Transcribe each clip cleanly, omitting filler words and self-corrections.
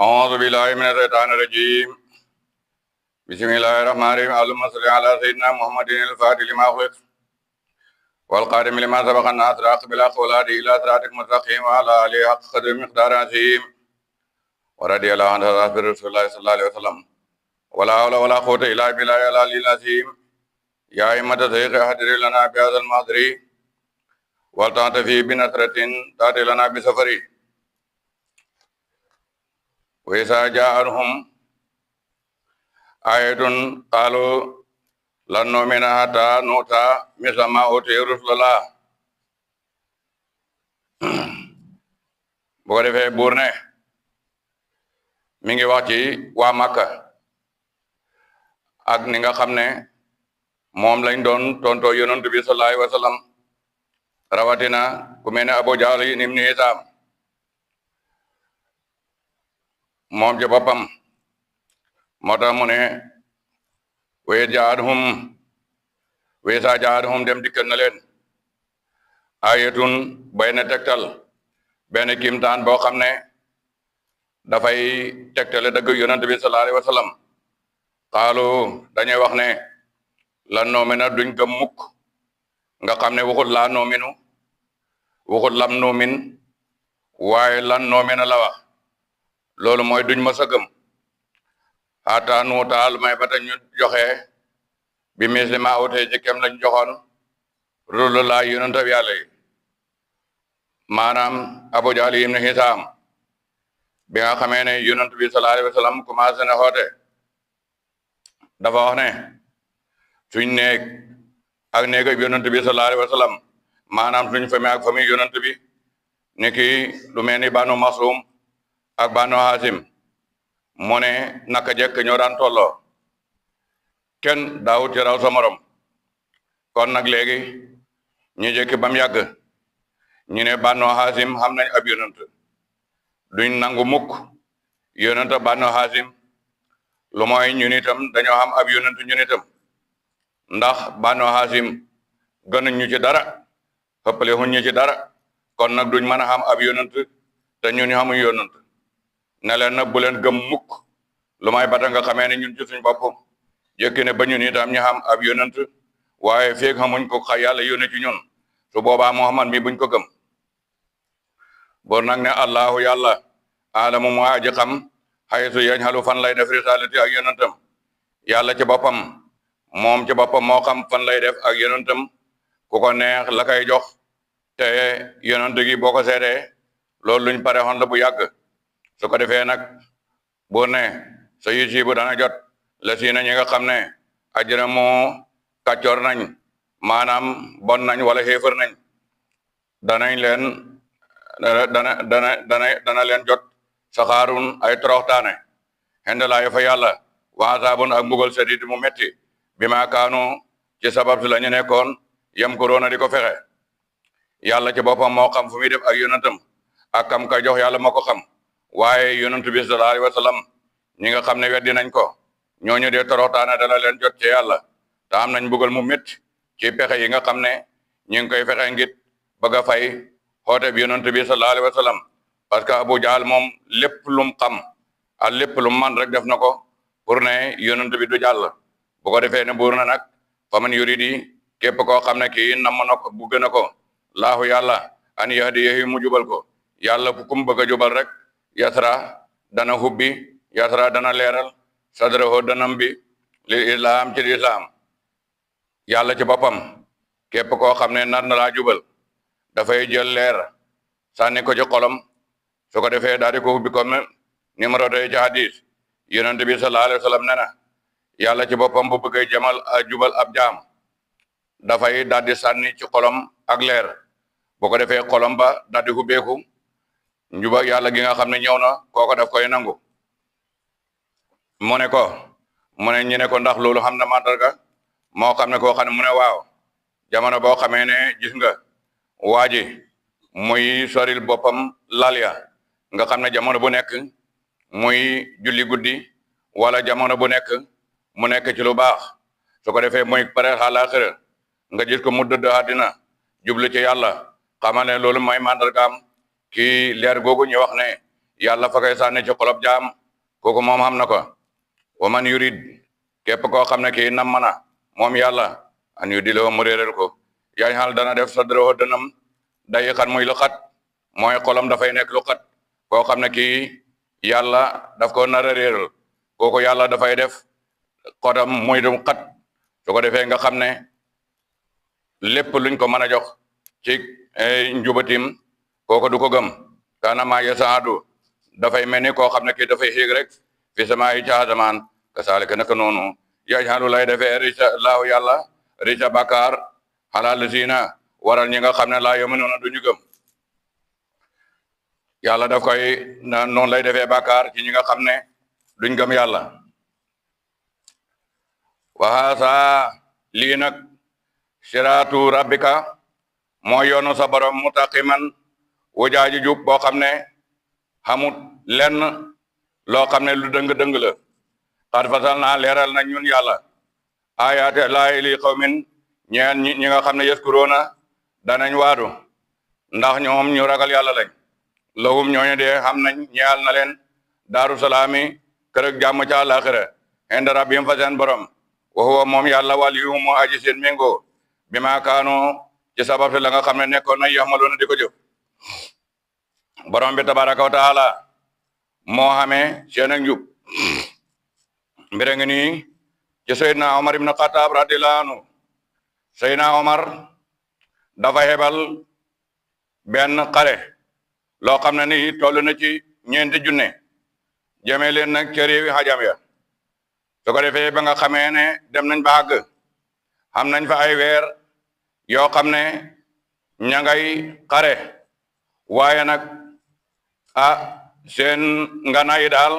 أعوذ بالله من الشيطان الرجيم بسم الله الرحمن الرحيم اللهم صل على سيدنا محمد الفاتح لما أغلق والقادم لما سبق الناصر بالحق والهادي إلى صراطك المستقيم وعلى آله حق قدر مقدار عظيم ورضي الله عن أصحاب رسول الله صلى الله عليه وسلم ولا حول ولا قوة إلا بالله العلي العظيم يا أئمة الشيخ اهدر لنا بهذا المحضر ولتعطفي بنصرة تأتي لنا بسفر وإذا جاءهم آية قالوا لن نؤمن حتى نؤتى مثل ما أوتي رسل الله bu ko defee buur ne mi ngi wax ci waa Makka ak ni nga xam ne moom lañ doon tontoo yonent bi sallallahu alayhi wa sallam rawatina ku mel ne Abu Jahl ibn Hishaam moom ci boppam moo tax mu ne weesa jaadhum dem dikkal na leen ayatun bay na tegtal benn kimtaan boo xam ne dafay tegtale dëgg yonent bi sallallahu alayhi wa sallam xaalu dañuy wax ne lan noomina duñ gëm mukk nga xam ne waxut laa noominu waxut lam noomin waaye lan noomina la wax loolu mooy duñ ma sa gëm xataa nuutaal may ba ñu joxe bi misli ma awtee ci kem lañ joxoon rulu laa yonent bi yàlla yi maanaam Abu Jahl ibn Hishaam bi nga xamee ne yonent bi sallallahu alayhi wa sallam commencé na xoote dafa wax ne suñ néeg ak néeg ak yonent bi sallallahu alayhi wa sallam maanaam suñ famille ak famille yonent bi ni ki lu mel ni Banu Masum ak Banu Haasim mu ne naka jekk ñoo daan tolloo kenn daawut ci raw sa morom kon nag léegi ñu jekki bam yàgg ñu ne Banu Haasim xam nañ ab yonent duñ nangu mukk yonent Banu Haasim lu mooy ñun itam dañoo xam ab yonent ñun itam ndax Banu Haasim gënuñ ñu ci dara xëppale xuñ ñu ci dara kon nag duñ mën a xam ab yonent te ñun xamuñ yonent ne leen nag bu leen gëm mukk lu may bata nga xamee ne ñun ci suñ bopp jëkki ne ba ñun itam ñu xam ab yonent waaye feeg xamuñ ko xa yàlla yónni ci ñun su boobaa Muhammad mi buñ ko gëm bor nag ne allahu yàlla alamu mu aji xam xaytu yañ xalu fan lay def risalati ak yonentam yàlla ci boppam moom ci boppam moo xam fan lay def ak yonentam ku ko neex la koy jox te yonent gi boo ko seetee loolu luñ pare xoon la bu yàgg su ko defee nag buur ne sa yu ci bu dana jot la si na ñi nga xam ne ajra moo kàccoor nañ maanaam bon nañ wala xéefar nañ danañ leen dana leen jot saxaarun ay toroxtaane xendalaayu fa yàlla wasaabun ak mbugal sadid mu metti bi ma kaanu ci sabab si la ñu nekkoon yam ko roona di ko fexe yàlla ci boppam moo xam fu muy def ak yonentam ak kam ka jox yàlla moo ko xam waaye yonent bi sallallahu alayhi wa sallam ñi nga xam ne weddi nañ ko ñooñu dee toroxtaane dana leen jot ci yàlla te am nañ mbugal mu métti ci pexe yi nga xam ne ñi ngi koy fexe ngit bëgg a fay xoote bi yonent bi sallallahu alayhi wa sallam parce que Abu Jahl moom lépp lum xam ak lépp lum man rek def na ko pour ne yonent bi du jàll bu ko defee ne buur na nag fa man yuridi képp koo xam ne kii namm na ko bugg na ko laahu yàlla an yahdiyahu mu jubal ko yàlla ku kum bëgg a jubal rek yasra dana hubbi yasra dana leeral sadrahu danam bi lil islam ci islam yàlla ci boppam képp koo xam ne nar na laa jubal dafay jël leer sànni ko ci xolam su ko defee daal di ko hubbi comme numéro de ci hadis yonent bi sallallahu alayhi wa sallam nee na yàlla ci boppam bu bëggee jamal jubal ab jaam dafay daal di sànni ci xolam ak leer bu ko defee xolam ba daal di hubbeeku njuba yàlla gi nga xam ne ñëw na kooko daf koy nangu mu ne ñu ne ko ndax loolu xam na mandarga moo xam ne koo xam ne mu ne waaw jamono boo xamee ne gis nga waa ji muy soril boppam lalya nga xam ne jamono bu nekk muy julli guddi wala jamono bu nekk mu nekk ci lu baax su ko defee muy pare àllaaxira nga gis ko mu dëdd àddina jublu ci yàlla xamal ne loolu mooy mandargaam kii leer googu ñu wax ne yàlla fa koy sànni ci xolob jaam kooku moom xam na ko wa man yurid képp koo xam ne kii nam na moom yàlla an yu diloo mu réeral ko yaay xal dana def sadrahu dënam day xat muy lu xat mooy xolam dafay nekk lu xat koo xam ne kii yàlla daf ko nar a réeral kooku yàlla dafay def xotam muy du xat su ko defee nga xam ne lépp luñ ko mën a jox ci njubatim kooku du ko gëm kaana maa yasaadu dafay mel ni koo xam ne kii dafay xiig rek fi sama yi ca asamaan kasaalika naka noonu yajhalu lay defee risa laahu yàlla risa bakkaar xalaal siina waral ñi nga xam ne laa yu'minuuna duñu gëm yàlla daf koy noonu lay defee bakkaar ci ñi nga xam ne duñ gëm yàlla wa haasa lii nag siraatu rabbika moo yoonu sa borom mutaqiman wujaaji jub boo xam ne xamut lenn loo xam ne lu dëng-dëng la xad fasal naa leeral na ñun yàlla ayaate laay li qawmin ñeen ñi nga xam ne yaskuroona danañ waadu ndax ñoom ñu ragal yàlla lañ lahum ñooñu de xam nañ ñeel na leen daaru salaami kër ak jàmm ca àllaaxira inda rabbihim fa seen borom wa huwa moom yàlla waliyuhum moo aji seen méngoo bi ma kaanu ci sabab la nga xam ne nekkoon na yaxmaloona di ko jëf borom bi tabaraka wa taala moo xamee seen ak njub mbire ngi nii ci Seydina Omar ibn Khattab radiyallahu anhu Seydina Omar dafa hebal benn xare loo xam ne ni toll na ci 4 junne jëmee leen nag ca réewi xajam ya su ko defee ba nga xamee ne dem nañ ba àgg xam nañ fa ay weer yoo xam ne ña ngay xare waaye nag seen nganaay daal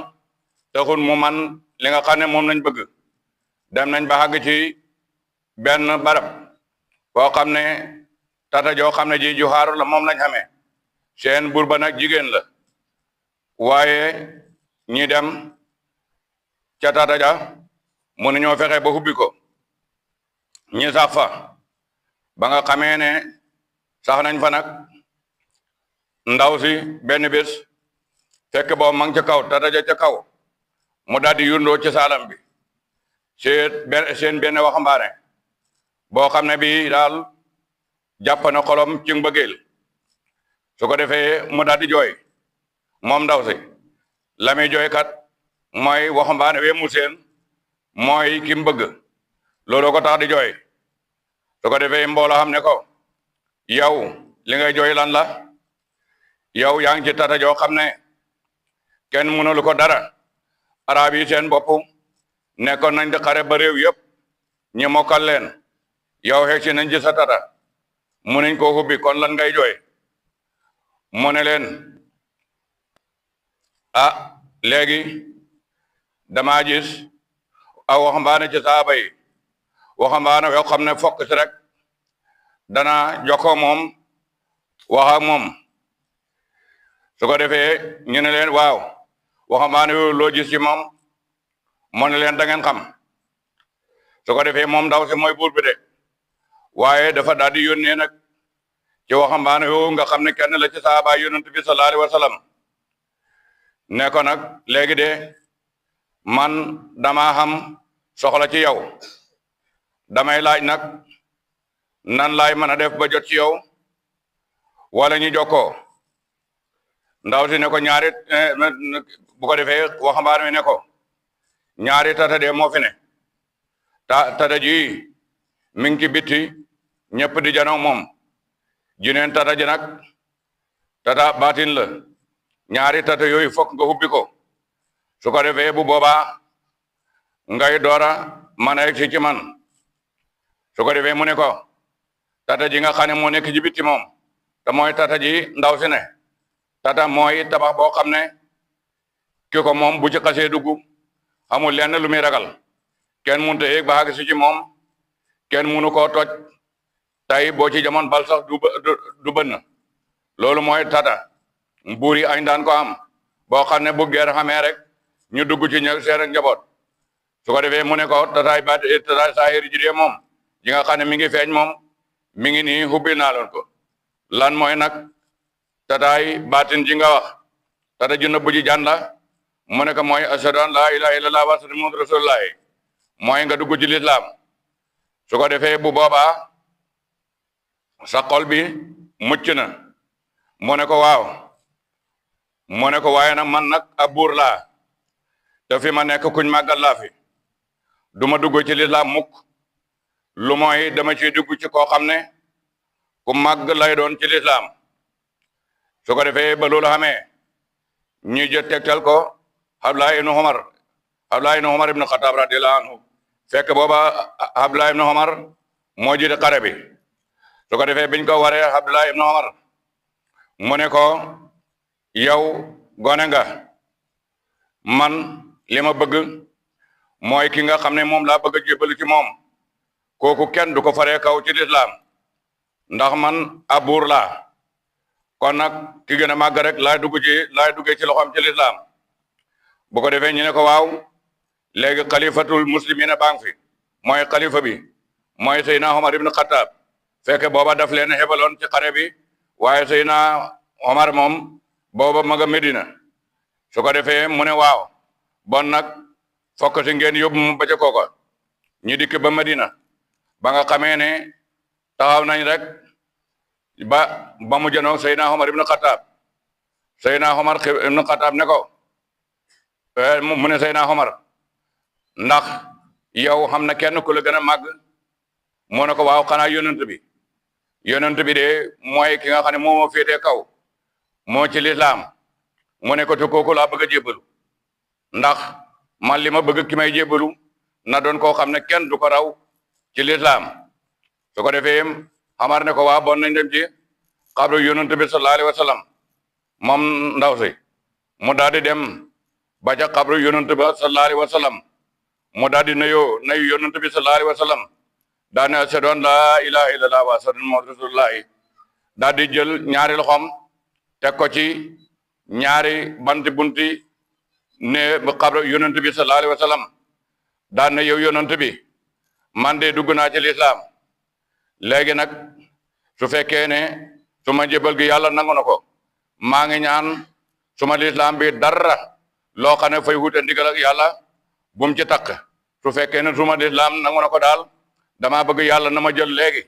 taxul mu man li nga xam ne moom lañ bëgg dem nañ ba àgg ci benn barab boo xam ne tata joo xam ne ji ju xaaru la moom lañ xamee seen buur ba nag jigéen la waaye ñi dem ca tata ja mënuñoo fexe ba hubbi ko ñi sax fa ba nga xamee ne sax nañ fa nag ndaw si benn bés fekk boobu ma ngi ca kaw tata ja ca kaw mu daal di yundoo ci saalam bi seen benn waxambaane boo xam ne bii daal jàpp na xolom ci mbëggeel su ko defee mu daal di jooy moom ndaw si la muy jooy kat mooy waxambaane we mu seen mooy ki mu bëgg looloo ko tax di jooy su ko defee mbooloo xam ne ko yow li ngay jooy lan la yow yaa ngi ci tata joo xam ne kenn mënulu ko dara arab yi seen bopp nekkoon nañ di xare ba réew yëpp ñi mokkal leen yow xeeg si nañ ci sa tata munuñ ko hubbi kon lan ngay jooy mu ne leen léegi damaa gis aw waxambaane ci saaba yi waxambaane yoo xam ne fokk si rek dana jokkoo moom wax ak moom su ko defee ñu ne leen waaw waxambaane yooyu loo gis ci moom mu ne leen da ngeen xam su ko defee moom ndaw si mooy buur bi de waaye dafa daal di yónnee nag ci waxambaane yooyu nga xam ne kenn la ci saaba yonent bi sallallahu alayhi wa sallam ne ko nag léegi de man dama xam soxla ci yow damay laaj nag nan laay mën a def ba jot ci yow wala ñu jokkoo ndaw si ne ko ñaari bu ko defee waxambaane mi ne ko ñaari tata de moo fi ne tata ji mi ngi ci bitti ñëpp di janoo moom juneen tata ji nag tata baatin la ñaari tata yooyu fokk nga hubbi ko su ko defee bu boobaa ngay doora mën a egsi ci man su ko defee mu ne ko tata ji nga xam ne moo nekk ci bitti moom te mooy tata ji ndaw si ne tata mooy tabax boo xam ne ki ko moom bu ci xasee dugg amul lenn lu muy ragal kenn mënut a yéeg ba àgg si ci moom kenn mënu koo toj tey boo ci jamono bal sax du bënn loolu mooy tata buur yi añ daan ko am boo xam ne bu geer xamee rek ñu dugg ci seen ak njaboot su ko defee mu ne ko tataay saahir ji dee moom ji nga xam ne mi ngi feeñ moom mi ngi nii hubbi naa leen ko lan mooy nag tataay baatin ji nga wax te daju nëbb ji jaan la mu ne ko mooy ashhadu an laa ilaaha illallah wa ashhadu muhammadu rasulullah mooy nga dugg ci lislaam su ko defee bu boobaa sa xol bi mucc na mu ne ko waaw mu ne ko waaye nag man nag ab buur laa te fi ma nekk kuñ màggal laa fi du ma dugg ci lislaam mukk lu mooy dama ciy dugg ci koo xam ne ku màgg lay doon ci lislaam su ko defee ba loolu xamee ñi jë tegtal ko Abdullah ibn Umar ibn Khattab radiyallahu anhu fekk booba Abdullah ibn Umar moo jiite xare bi su ko defee biñ ko waree Abdullah ibn Umar mu ne ko yow gone nga man li ma bëgg mooy ki nga xam ne moom laa bëgg a jébbalu ci moom kooku kenn du ko faree kaw ci lislaam ndax man ab buur laa kon nag ki gën a màgg rek laay duggee ci loxoom ci lislaam bu ko defee ñu ne ko waaw léegi xalifatul muslimina baa ngi fi mooy xalifa bi mooy Seydina Omar ibn Khattab fekk booba daf leen xebaloon ci xare bi waaye Seydina Omar moom booba ma nga Medina su ko defee mu ne waaw bon nag fokk si ngeen yóbbu mu ba ca kooka ñu dikk ba Medina ba nga xamee ne taxaw nañ rek ba mu jënoog Seydina Omar ibn Khattab Seydina Omar ibn Khattab ne ko mu ne Seydina Omar ndax yow xam na kenn ku la gën a màgg mu ne ko waaw xanaa yonent bi de mooy ki nga xam ne moo ma féetee kaw moo ci lislaam mu ne ko te kooku laa bëgg a jébbalu ndax man li ma bëgg ki may jébbalu na doon koo xam ne kenn du ko raw ci lislaam su ko defee Omar ne ko waa bon nañ dem ci xabru yonent bi sallallahu alayhi wa sallam moom ndaw si mu daal di dem ba ca xabru yonent bi sallallahu alayhi wa sallam mu daal di nuyu yonent bi sallallahu alayhi wa sallam daa ne ashhadu an laa ilaaha illallah wa ashhadu anna muhammadan rasulullah daal di jël ñaari loxoom teg ko ci ñaari bunti ne xabru yonent bi sallallahu alayhi wa sallam daa ne yow yonent bi man de dugg naa ci lislaam léegi nag su fekkee ne suma jébal gi yàlla nangu na ko maa ngi ñaan suma lislaam bi dara loo xam ne fay wute ndigal ak yàlla bum ci takk su fekkee ne suma lislaam nangu na ko daal dama bëgg yàlla na ma jël léegi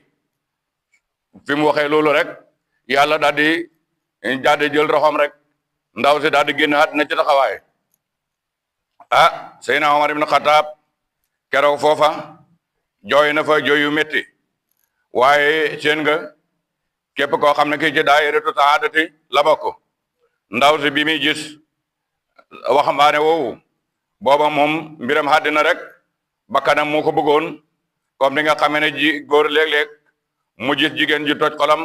fi mu waxee loolu rek yàlla daal di jël roxom rek ndaw si daal di génn àddina ci taxawaay Seydina Omar ibn Khattab keroog foofa jooy na fa jooy yu métti waaye seen nga képp koo xam ne kii ci daayiratu saadati la bokk ndaw si bi muy gis waxambaane woowu booba moom mbiram àddina rek bakkanam moo ko bëggoon comme ni nga xamee ne góor léeg-léeg mu gis jigéen ji toj xolam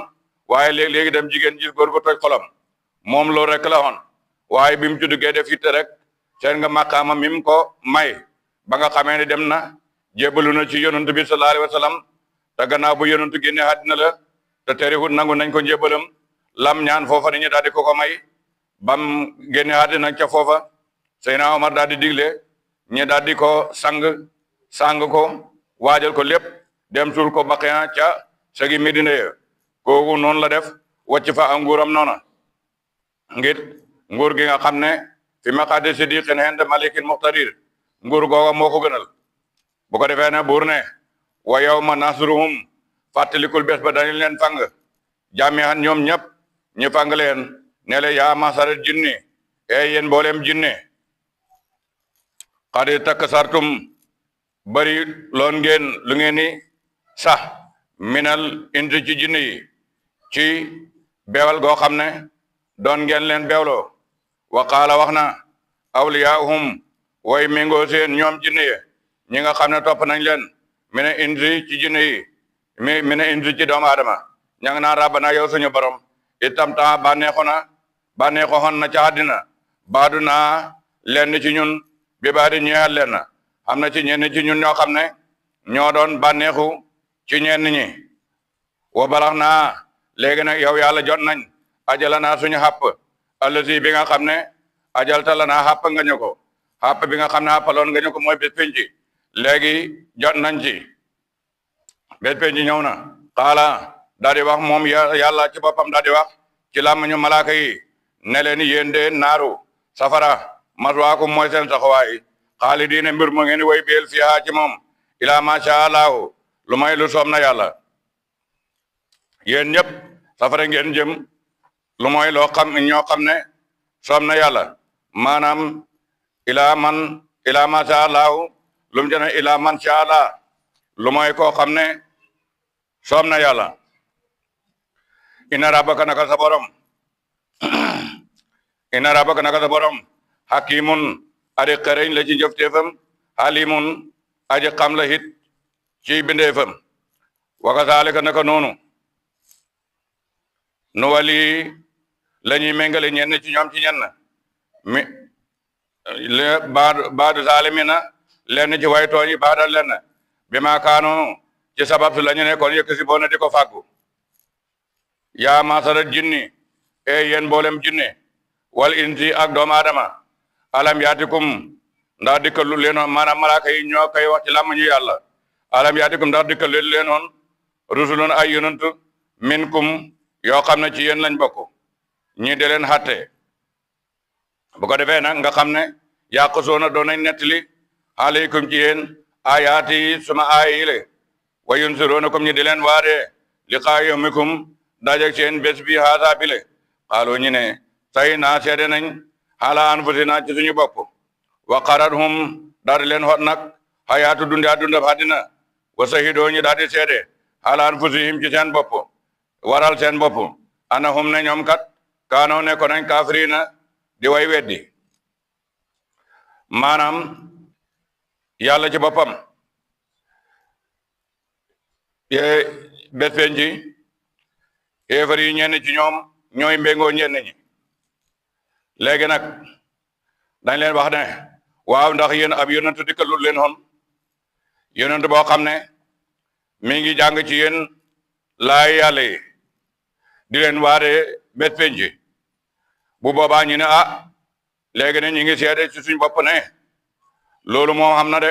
waaye léeg-léegi dem jigéen gis góor gu toj xolam moom loolu rek la woon waaye bi mu ci duggee def it rek seen nga màqaama mi mu ko may ba nga xamee ne dem na jébbalu na ci yonent bi sallallahu alayhi wa sallam te gannaaw bu yonent génne àddina la te terewut nangu nañ ko njébbalam lam ñaan foofa ni ñu daal di ko may bam génne àddina ca foofa Seydina Omar daal di digle ñu daal di ko sang ko waajal ko lépp dem suul ko Baqiya ca sagi Medina ya kooku noonu la def wàcc fa am nguuram noona ngir nguur gi nga xam ne fi maqaadi sidiqin inda malikin muqtadir nguur googa moo ko gënal bu ko defee ne buur ne wa yawma nasruhum fàttalikul bés ba dañu leen fang jami'an ñoom ñëpp ñu fang leen ne le yaa masaral jinni yéen mboolem jinne xadi takk sartum bari loon ngeen lu ngeen ni sax minal indi ci jinne yi ci beewal goo xam ne doon ngeen leen beewloo wa qaala wax na awliyaahum way méngoo seen ñoom jinne yi ñi nga xam ne topp nañ leen mi ne indi ci jinne yi mi ne indi ci doomu aadama ña ngi naan rabbana yow suñu borom itam ta bànneexoon na ca àddina baadu naa lenn ci ñun bi baadi ñeexal leen na am na ci ñenn ci ñun ñoo xam ne ñoo doon bànneexu ci ñenn ñi wa balax naa léegi nag yow yàlla jot nañ ajala naa suñu xàpp allasi bi nga xam ne ajalta la naa xàpp nga ñu ko xàpp bi nga xam ne xàppaloon nga ñu ko mooy bés penc léegi jot nañ ci bés penc ñëw na xaala daal di wax moom yàlla ci boppam daal di wax ci làmmiñu malaaka yi ne leen yéen de naaru safara maswaakum mooy seen saxawaay xaalidiina mbir mu ngeen way beel fiha ci moom ila masha allahu lu may lu soom na yàlla yéen ñëpp safara ngeen jëm lu mooy loo xam ñoo xam ne soom na yàlla maanaam ila masha allahu lu mu jëne ila man sha allah lu mooy koo xam ne soom na yàlla ina rabbaka naka sa borom ina rabbaka naka sa borom hakimun aji xereñ la ci jëfteefam halimun aji xam la hit ci bindeefam wa kazalika naka noonu nu wali la ñuy méngale ñenn ci ñoom ci ñenn mi baadu zalimina lenn ci way tooñi baadal lenn bi ma kaanu ci sabab su la ñu nekkoon yëkk si boona di ko fàggu yaa masarat jinni e yéen mboolem jinne wal insi ak doomu aadama alam yaatikum ndax dikkalu leenoon maanaam malaaka yi ñoo koy wax ci làmmiñu yàlla alam yaatikum ndax dikkalu leenoon rusulun ay yonent minkum yoo xam ne ci yéen lañ bokk ñi de leen xatte bu ko defee nag nga xam ne yàqsoona doon nañ nettali aleykum ci yéen ayaati suma aaya yi le wa yunsiroona comme ñi di leen waaree liqaa yawmikum dajeg seen bés bi haasa bi le xaaloo ñi ne say naa seede nañ ala anfusina ci suñu bopp wa qarathum daal di leen xot nag xayaatu dundee dundab àddina wa sahidoo ñi daal di seede ala anfusihim ci seen bopp waral seen bopp anahum ne ñoom kat kaanoo ne ko nañ kaafirina di way weddi maanaam yàlla ci boppam bés penci yéefar yi ñenn ci ñoom ñooy mbéngoo ñenn ñi léegi nag dañ leen wax ne waaw ndax yéen ab yonent dikkalul leen xoon yonent boo xam ne mi ngi jàng ci yéen laay yàlla yi di leen waare bés penci bu boobaa ñu ne ah léegi ne ñu ngi seede ci suñ bopp ne loolu moo xam na de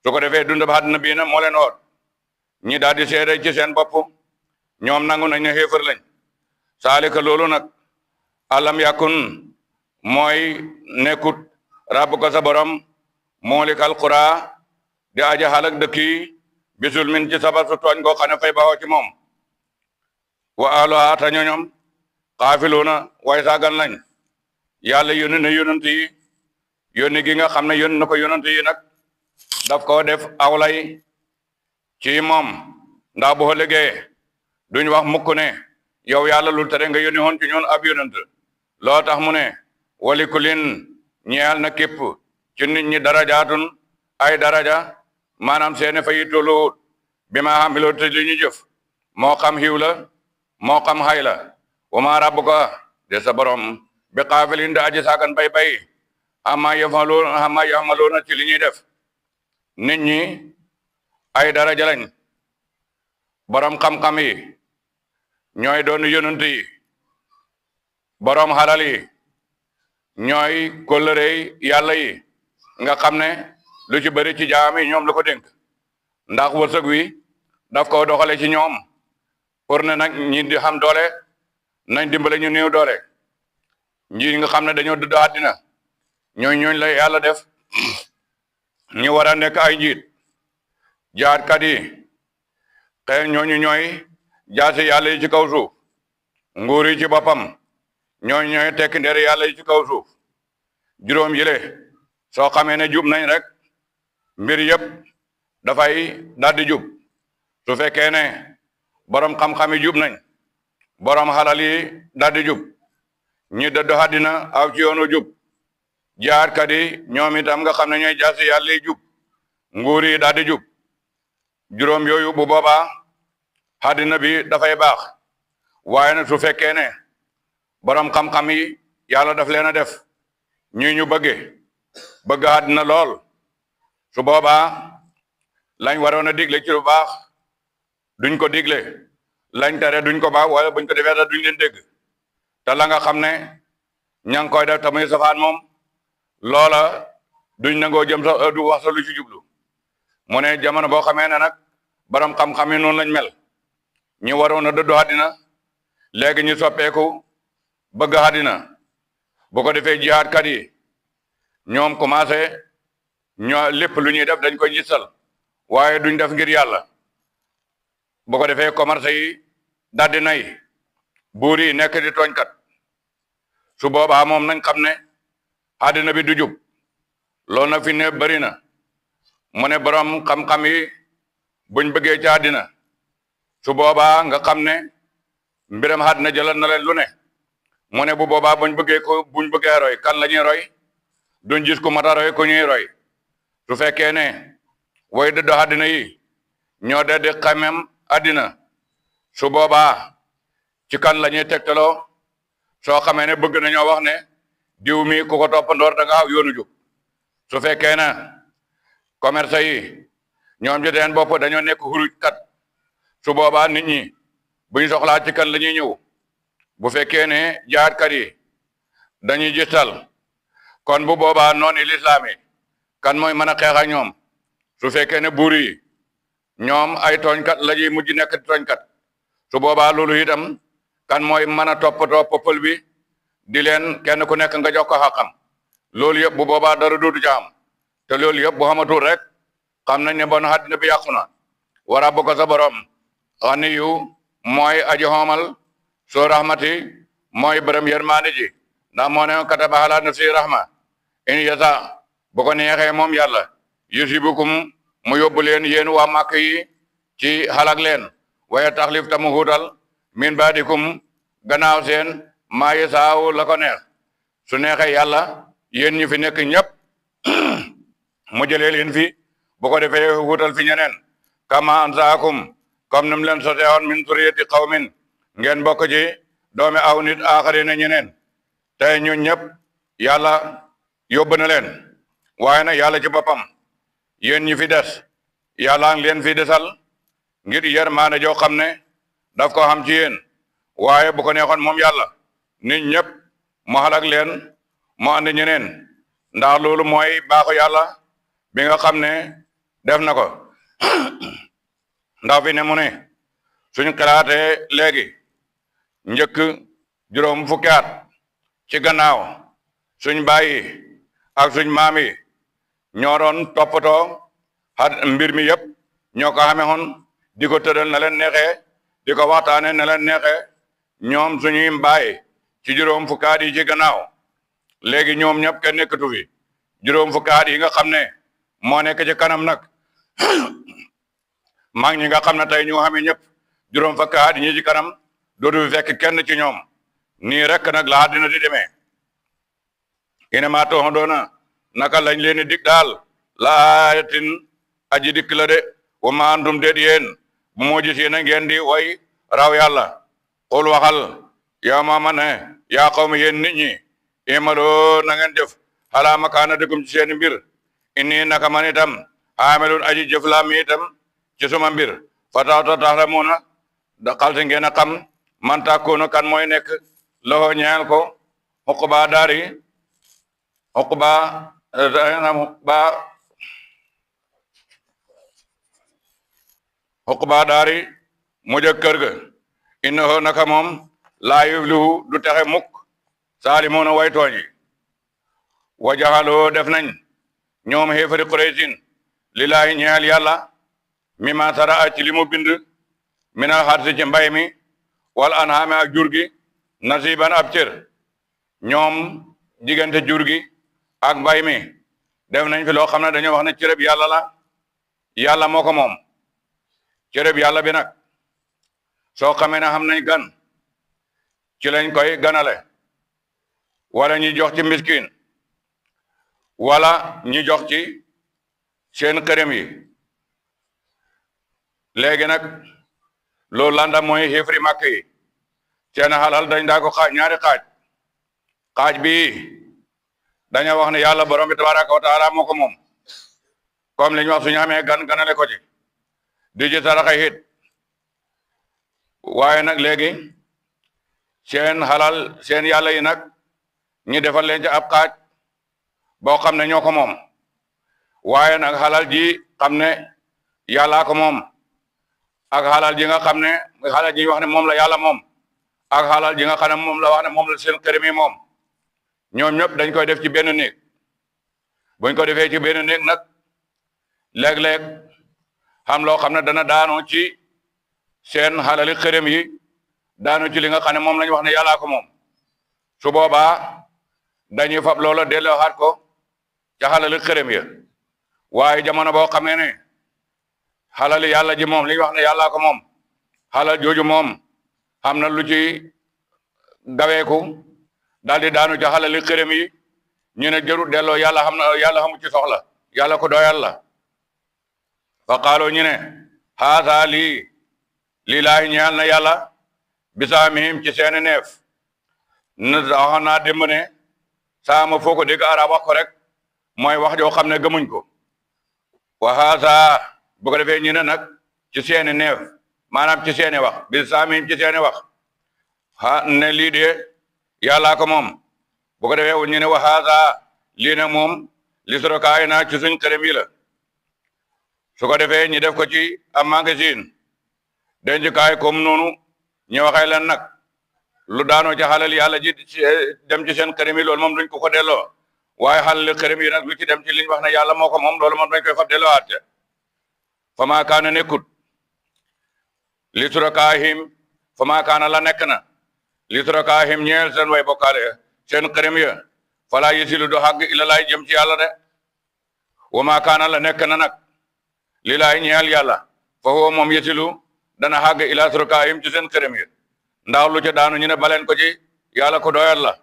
su ko defee dund ba àddina bii na moo leen oot ñi daal di seede ci seen bopp ñoom nangu nañ ne xéefar lañ saalika loolu nag alam yakun mooy nekkut rabbuka sa borom moolikal qura di aja xalak dëkk yi bisul min ci sabab su tooñ goo xam ne fay baxoo ci moom wa ahluha ta ñoñom xaafiluuna way saagan lañ yàlla yónni na yonent yi yónni gi nga xam ne yónni na ko yonent yi nag daf ko def awlay ci moom ndax bu ëllëgee duñ wax mukk ne yow yàlla lu tere nga yónni woon ci ñoon ab yonent loo tax mu ne wali kulin ñeel na képp ci nit ñi darajaatun ay daraja maanaam seeni fayi tollu bi ma xamiloo te li ñu jëf moo xam xiw la moo xam xay la wa ma rabbuka de sa borom bi xaafilin da aji saakan bay ama yafaloona ci li ñuy def nit ñi ay daraja lañ borom xam-xam yi ñooy doon yonent yi borom xalal yi ñooy kóllëre yàlla yi nga xam ne lu ci bëri ci jaam yi ñoom la ko dénk ndax wërsëg wi daf ko doxale ci ñoom pour ne nag ñi di xam doole nañ dimbale ñu néew doole ñi nga xam ne dañoo dëdd àddina ñooñ la yàlla def ñu war a nekk ay njiit jaatkat yi xëy ñooñu ñooy jaasi yàlla yi ci kaw suuf nguur yi ci boppam ñooy tekki ndeer yàlla yi ci kaw suuf juróom yile soo xamee ne jub nañ rek mbir yëpp dafay daldi jub su fekkee ne borom xam-xam yi jub nañ borom xalal yi daldi jub ñi dëdd àddina aw ci yoonu jub jaatkat yi ñoom itam nga xam ne ñooy jaasi yàlla yi jub nguur yi daldi jub juróom yooyu bu boobaa àddina bi dafay baax waaye nag su fekkee ne borom xam-xam yi yàlla daf leen a def ñu bëgg àddina lool su boobaa lañ waroon a digle ci lu baax duñ ko digle lañ tere duñ ko baax wala buñ ko defee da duñ leen dégg te la nga xam ne ña ngi koy def tamuy safaan moom loola duñ nangoo jëm sax du wax sa lu ci jublu mu ne jamono boo xamee ne nag borom xam-xam yi noonu lañ mel ñi waroon a dëddu àddina léegi ñu soppeeku bëgg àddina bu ko defee jihaadkat yi ñoom commencé ñoo lépp lu ñuy def dañ koy gisal waaye duñ def ngir yàlla bu ko defee commerce yi daldi nay buur yi nekk di tooñkat su boobaa moom nañ xam ne àddina bi du jub loolu nag fi ne bari na mu ne borom xam-xam yi buñ bëggee ci àddina su boobaa nga xam ne mbiram àddina jëlal na leen lu ne mu ne bu boobaa buñ bëggee roy kan la ñuy roy duñ gis ku mata roy ku ñuy roy su fekkee ne way dëddo àddina yi ñoo de di xamem àddina su boobaa ci kan la ñuy tegtaloo soo xamee ne bëgg nañoo wax ne diw mi ku ko toppandoor da nga aw yoonu jub su fekkee na commerce yi ñoom ci seen bopp dañoo nekk xuruj kat su boobaa nit ñi buñ soxlaa ci kan la ñuy ñëw bu fekkee ne jaatkat yi dañuy gistal kon bu boobaa noonu lislaam yi kan mooy mën a xeex ak ñoom su fekkee ne buur yi ñoom ay tooñkat la ñuy mujj nekk tooñkat su boobaa loolu itam kan mooy mën a toppatoo peuple bi di leen kenn ku nekk nga jox ko xaqam loolu yëpp bu boobaa dara dootu ca am te loolu yëpp bu xamatul rek xam nañ ne bon àddina bi yàqu na war a bokk sa borom xani yu mooy aji xoomal soo rahmati mooy bërëm yërmaande ji ndax moo ne kataba ala nafsi rahma in yasa bu ko neexee moom yàlla yusibukum mu yóbbu leen yéen waa màkk yi ci xalak leen waaye taxlif tamu huutal min baadikum gannaaw seen maa yasaaw la ko neex su neexee yàlla yéen ñi fi nekk ñëpp mu jëlee leen fi bu ko defee huutal fi ñeneen kama ansaakum comme ni mu leen soteewoon min suriyati qawmin ngeen bokk ci doomi aw nit aaxarina ñeneen tey ñun ñëpp yàlla yóbbu na leen waaye nag yàlla ci boppam yéen ñi fi des yàlla ngi leen fi desal ngir yërmaande joo xam ne daf ko xam ci yéen waaye bu ko neexoon moom yàlla nit ñëpp mu xalak leen mu andi ñeneen ndax loolu mooy baaxu yàlla bi nga xam ne def na ko ndax fi ne mu ne suñ xalaatee léegi njëkk juróom fukki at ci gannaaw suñ bàyyi ak suñ maam yi ñoo doon toppatoo mbir mi yëpp ñoo ko xamee woon di ko tëral na leen neexee di ko waxtaane na leen neexee ñoom suñuy bàyyi ci juróom fukki at yi ci gannaaw léegi ñoom ñëpp kenn nekkatu fi juróom fukki at yi nga xam ne moo nekk ci kanam nag mag ñi nga xam ne tey ñu xamee ñëpp juróom fukki at ñi ci kanam dootu fi fekk kenn ci ñoom nii rek nag la àddina di demee inama tooxa doona naka lañ leen di dig daal laayatin aji dikk la de wa ma antum déet yéen bu moo gis yéen a ngeen di way raw yàlla xul waxal yaa maama ne yaa xawmi yéen nit ñi imaloo na ngeen jëf xalaa makaana dëkkum ci seeni mbir inni naka man itam xaamelun aji jëf laa mi itam ci suma mbir fatawta taxlamuuna da xalti ngeen a xam man tàkkoona kan mooy nekk loxo ñeel ko xuquba daari xuquba daari mujj kër ga innahu naka moom laa yuflihu du texe mukk saalimuuna way tooñi wa jaxaloo def nañ ñoom xéefari Quraysin lillaahi ñeel yàlla mi ma tara a ci li mu bind minal xarsi ci mbay mi wal anhaami ak jur gi nasiban ab cër ñoom diggante jur gi ak mbay mi def nañ fi loo xam ne dañoo wax ne cërëb yàlla la yàlla moo ko moom cërëb yàlla bi nag soo xamee ne xam nañ gan ci lañ koy ganale wala ñi jox ci miskin wala ñi jox ci seen xërëm yi léegi nag loolu landa mooy xéefri màkk yi seen xalal dañ daa ko xaaj ñaari xaaj bi dañoo wax ne yàlla borom bi tabaraka wa taala moo ko moom comme li ñu wax suñu amee gan ganale ko ci di ci saraxa it waaye nag léegi seen xalal seen yàlla yi nag ñi defal leen ci ab xaaj boo xam ne ñoo ko moom waaye nag xalal ji xam ne yàllaa ko moom ak xalal ji nga xam ne xalal ji wax ne moom la yàlla moom ak xalal ji nga xam ne moom la wax ne moom la seen kërëm yi moom ñoom ñëpp dañ koy def ci benn néeg buñ ko defee ci benn néeg nag léeg-léeg xam loo xam ne dana daanoo ci seen xalali xërëm yi daanu ci li nga xam ne moom lañ wax ne yàllaa ko moom su boobaa dañuy fab loola delloowaat ko ca xalali xërëm ya waaye jamono boo xamee ne xalali yàlla ji moom li ñu wax ne yàllaa ko moom xalal jooju moom xam na lu ci gaweeku daal di daanu ca xalali xërëm yi ñu ne jërut delloo yàlla xam na yàlla xamu ci soxla yàlla ko doyal la fa qaaloo ñu ne haasa lii laahi ñeel na yàlla bisaamihim ci seeni neef na wax naa démb ne saama foo ko dégg arab wax ko rek mooy wax joo xam ne gëmuñ ko wa haasa bu ko defee ñu ne nag ci seeni neef maanaam ci seeni wax bisaamihim ci seeni wax ne lii de yàllaa ko moom bu ko defee ñu ne wa haasa lii nag moom li sorokaay naa ci suñ xërëm yi la su ko defee ñu def ko ci am magasin dencukaay comme noonu ñu waxee leen nag lu daanoo ci xalal yàlla ji dem ci seen xërëm yi loolu moom duñ ko delloo waaye xalal xërëm yi nag lu ci dem ci liñ wax ne yàlla moo ko moom loolu moom dañ koy fab delloowaat fa maa kaana nekkut li surakaahim fa maa kaana la nekk na li surakaahim ñeel seen way bokkaale seen xërëm ya falaa yisilu do xàgg ila laay jëm ci yàlla de wa maa kaana la nekk na nag li laay ñeel yàlla fa huwa moom yisilu dana xàgg ila surakaahim ci seen xërëm ya ndax lu ca daanu ñu ne baleen ko ci yàlla ko doyal la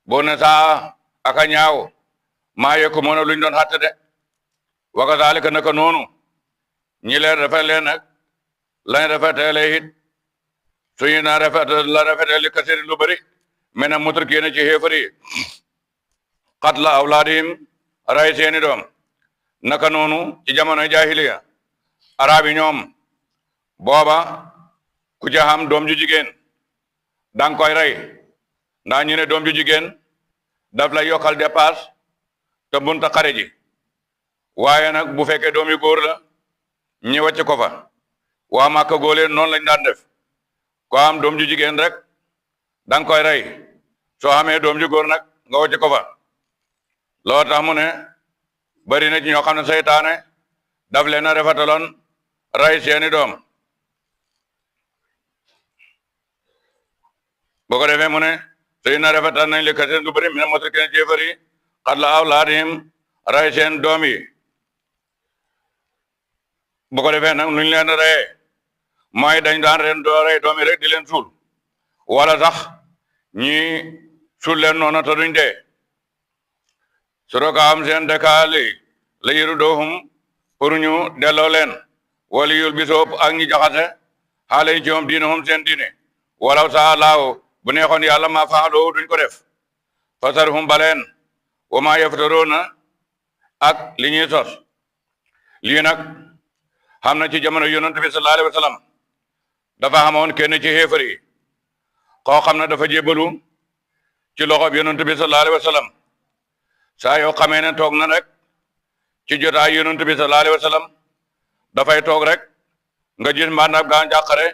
boo ne saa aka ñaaw maa yekku mën a luñ doon xatte de wa kazaalika naka noonu ñi leen rafet leen nag lañ rafetee it suñu na rafetee li kasiri lu bëri mais nag mutrikiina ci xéefar yi qatla awlaadihim ray seeni doom naka noonu ci jamono jaahiliya arab yi ñoom booba ku ca xam doom ju jigéen danga koy rey ndax ñu ne doom ju jigéen daf lay yokkal dépasse te bunta xare ji waaye nag bu fekkee doom yu góor la ñi wàcc ko fa waa Màkka góoleen noonu lañ daan def ko am doom ju jigéen rek danga koy rey soo xamee doom ju góor nag nga wàcc ko fa loolu tax mu ne bari na ci ñoo xam ne seytaane daf leen a rafetaloon rey seeni doom boo ko defee mu ne suy na rafetal nañ li kaseen lu bëri mi ne mutrikiina ci xéefar yi qatla awlaadihim rey seen doom yi bu ko defee nag nuñ leen reyee mooy dañ daan ren doo rey doom yi rek di leen suul wala sax ñi suul leen noonu te duñ dee surakaam seen dëkkaali la yiru doohum pour ñu delloo leen wala yul bisoob ak ñi jaxase xaale yi ci moom diinahum seen diine walaw saa laaw bu neexoon yàlla ma faaloo duñ ko def fasarhum baleen wa ma yaftaroona ak li ñuy sos lii nag xam na ci jamono yonent bi sallallahu alayhi wa sallam dafa xamoon kenn ci xéefar yi koo xam ne dafa jébalu ci loxob yonent bi sallallahu alayhi wa sallam saa yoo xamee ne toog na rek ci jotaay yonent bi sallallahu alayhi wa sallam dafay toog rek nga gis mbaandab gaa njàqare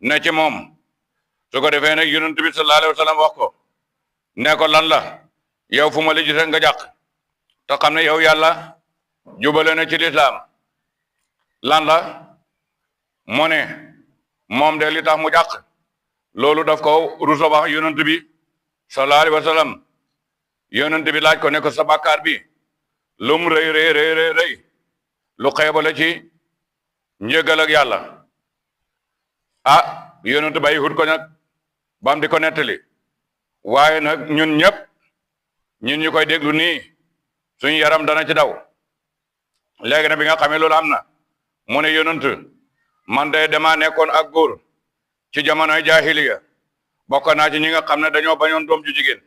ne ci moom su ko defee nag yonent bi sallallahu alayhi wa sallam wax ko ne ko lan la yow fu ma la gisee nga jàq te xam ne yow yàlla jubale na ci lislaam lan la mu ne moom de li tax mu jàq loolu daf ko ruso wax yonent bi sallallahu alayhi wa sallam yonent bi laaj ko ne ko sa bàkkaar bi lum rëy rëy rëy rëy lu xeebale ci njëgal ak yàlla ah yonent bay hut ko nag bam di ko nettali waaye nag ñun ñëpp ñun ñu koy déglu nii suñu yaram dana ci daw léegi nag bi nga xamee loolu am na mu ne yonent man de dama nekkoon ak góor ci jamonoy jaahiliya bokk naa ci ñi nga xam ne dañoo bañoon doom ju jigéen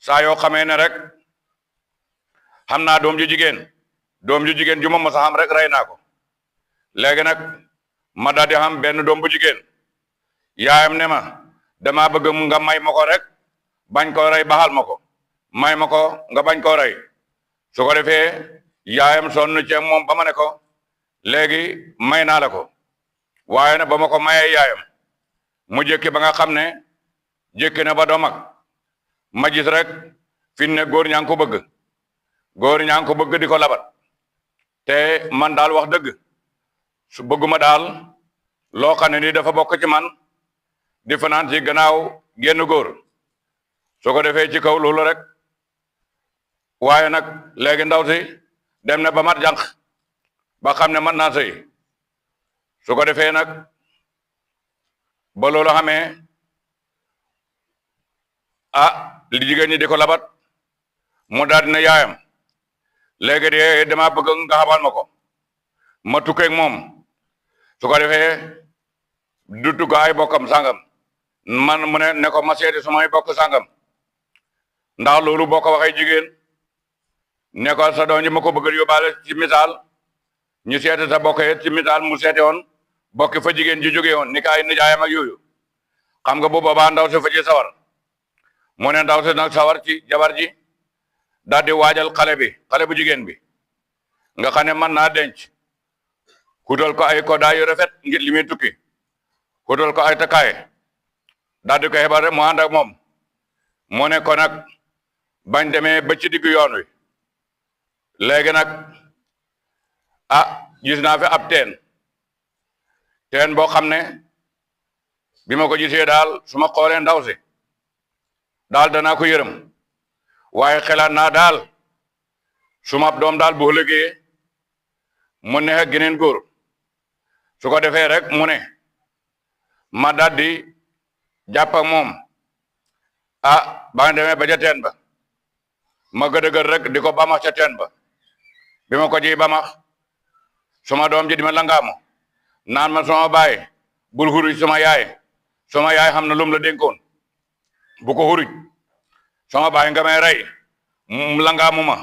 saa yoo xamee ne rek xam naa doom ju jigéen ju ma mos a xam rek rey naa ko léegi nag ma daal di xam benn doom bu jigéen yaayam ne ma dama bëgg nga may ma ko rek bañ koo rey baxal ma ko may ma ko nga bañ koo rey su ko defee yaayam sonn ci moom ba ma ne ko léegi may naa la ko waaye nag ba ma ko mayee yaayam mu jékki ba nga xam ne jékki na ba doo mag ma gis rek fi ne góor ñaa ngi ko bëgg góor ñaa ngi ko bëgg di ko labat te man daal wax dëgg su bëgguma daal loo xam ne ni dafa bokk ci man di fanaan ci gannaaw génn góor su ko defee ci kaw loolu rek waaye nag léegi ndaw si dem na ba mat jànq ba xam ne mën naa sëy su ko defee nag ba loolu xamee li jigéen ñi di ko labat mu daal dina yaayam léegi de dama bëgg nga xamal ma ko ma tukkeeg moom su ko defee du tugg ay bokkam sangam man mu ne ko ma seeti sumay bokk sangam ndax loolu boo ko waxee jigéen ne ko sa doom ji ma ko bëgg yóbbaale ci misaal ñu seeti sa bokk ci misaal mu seeti woon bokki fa jigéen ji jógee woon ni ka ay nijaayam ak yooyu xam nga bu boobaa ndaw si fa ci sawar mu ne ndaw si nag sawar ci jabar ji daal di waajal xale bu jigéen bi nga xam ne mën naa denc xutal ko ay kodaay yu rafet ngir li muy tukki xutal ko ay takkaay daal di ko xebal rek mu ànd ak moom mu ne ko nag bañ demee ba ci diggu yoon wi léegi nag gis naa fi ab teen boo xam ne bi ma ko gisee daal su ma xoolee ndaw si daal danaa ko yërëm waaye xelaat naa daal suma doom daal bu ëllëgee mu neex ak geneen góor su ko defee rek mu ne ma daal di jàpp ak moom ba nga demee ba ca teen ba ma gëdëgër rek di ko bamax ca teen ba bi ma ko ji bamax suma doom ji di ma langaamu naan ma suma baay bul xuruj suma yaay xam na lum la dénkoon bu ko xuruj sama baay nga may rey langaamu ma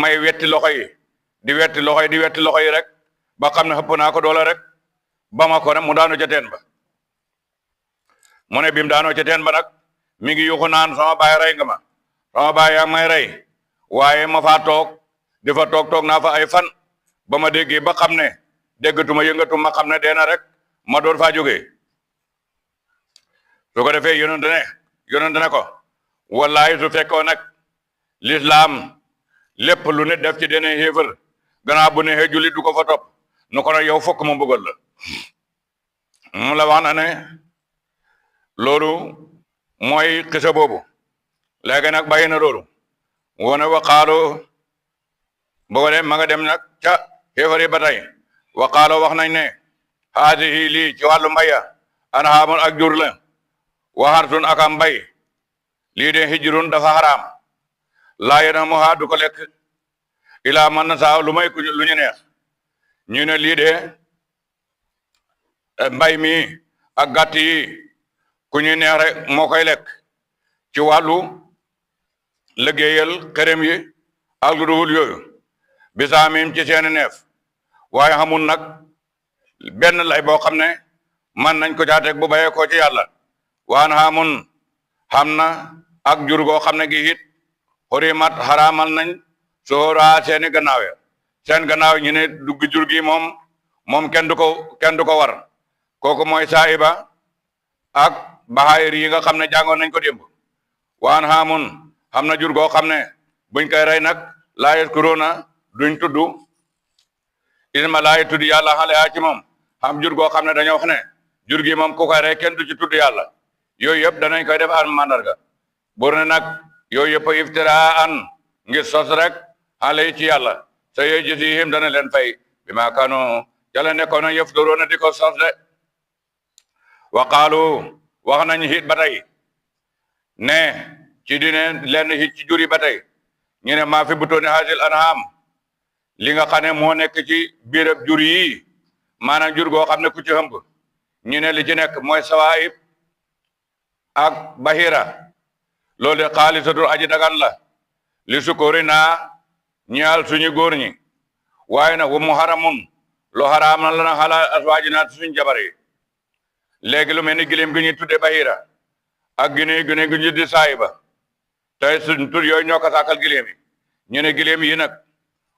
may wetti loxo yi di wetti loxo yi rek ba xam ne xëpp naa ko doole rek ba ma ko rek mu daanu ca teen ba mu ne bim daanoo ca teen ba nag mi ngi yuxu naan sama baay rey nga ma sama baay yaa may rey waaye ma faa toog di fa toog naa fa ay fan ba ma déggee ba xam ne déggatuma yëngatu ma xam ne deena rek ma door faa jógee su ko defee yonent ne ko wallahi su fekkoo nag lislaam lépp lu nit def ci dene xéefar gannaaw bu ne xee jullit du ko fa topp nu ko nag yow fokk mu bëggal la mu la wax na ne loolu mooy xisa boobu léegi nag bàyyi na loolu wone waqaalu boo dem ma nga dem nag ca xéefar yi ba tey waqaalu wax nañ ne haadihi lii ci wàllu mbaya anhaamun ak jur la waxartun ak am mbay lii de hijrun dafa xaraam laa yanamuha du ko lekk ilaa man na saa lu may lu ñu neex ñu ne lii de mbay mi ak gàtt yi ku ñu neex rek moo koy lekk ci wàllu liggéeyal xërëm yi ak lu dul yooyu bisaamim ci seeni neef waaye xamul nag benn lay boo xam ne man nañ ko jaateeg bu bayee ko ci yàlla waan xamun xam na ak jur goo xam ne gi it xurimat xaraamal nañ soora seeni gannaaw ya seen gannaaw ñu ne dugg jur gi moom kenn du ko war kooku mooy saahiba ak baxaayir yi nga xam ne jàngoon nañ ko démb waan xamun xam na jur goo xam ne buñ koy rey nag laa yaskuruuna duñ tudd isma laa tudd yàlla xale yaa ci moom xam jur goo xam ne dañoo wax ne jur gi moom ku koy rey kenn du ci tudd yàlla yooyu yëpp danañ koy def an mandarga bur ne nag yooyu yëpp iftiraan ngir sos rek xale yi ci yàlla sa yooyu jisihim dana leen fay bi maa kanu jala nekkoon na yëf doroona di ko sos de wa qaalu wax nañ hit ba tey ne ci dine leen hit ci jur yi ba tey ñu ne maa fi butooni hasil anham li nga xam ne moo nekk ci biirab jur yi maanaam jur goo xam ne ku ci hëmb ñu ne li ci nekk mooy sawaayib ak bahira loolu de xaalisatul aji dagan la li sukóori naa ñaal suñu góor ñi waaye nag wa mu haramun lu haraam na la na xala aswaaji naa suñu jabar yi léegi lu mel ni giléem gi ñuy tudde bahira ak gine gi ñu di saayiba tey suñ tur yooyu ñoo ko sàkkal giléem yi ñu ne giléem yi nag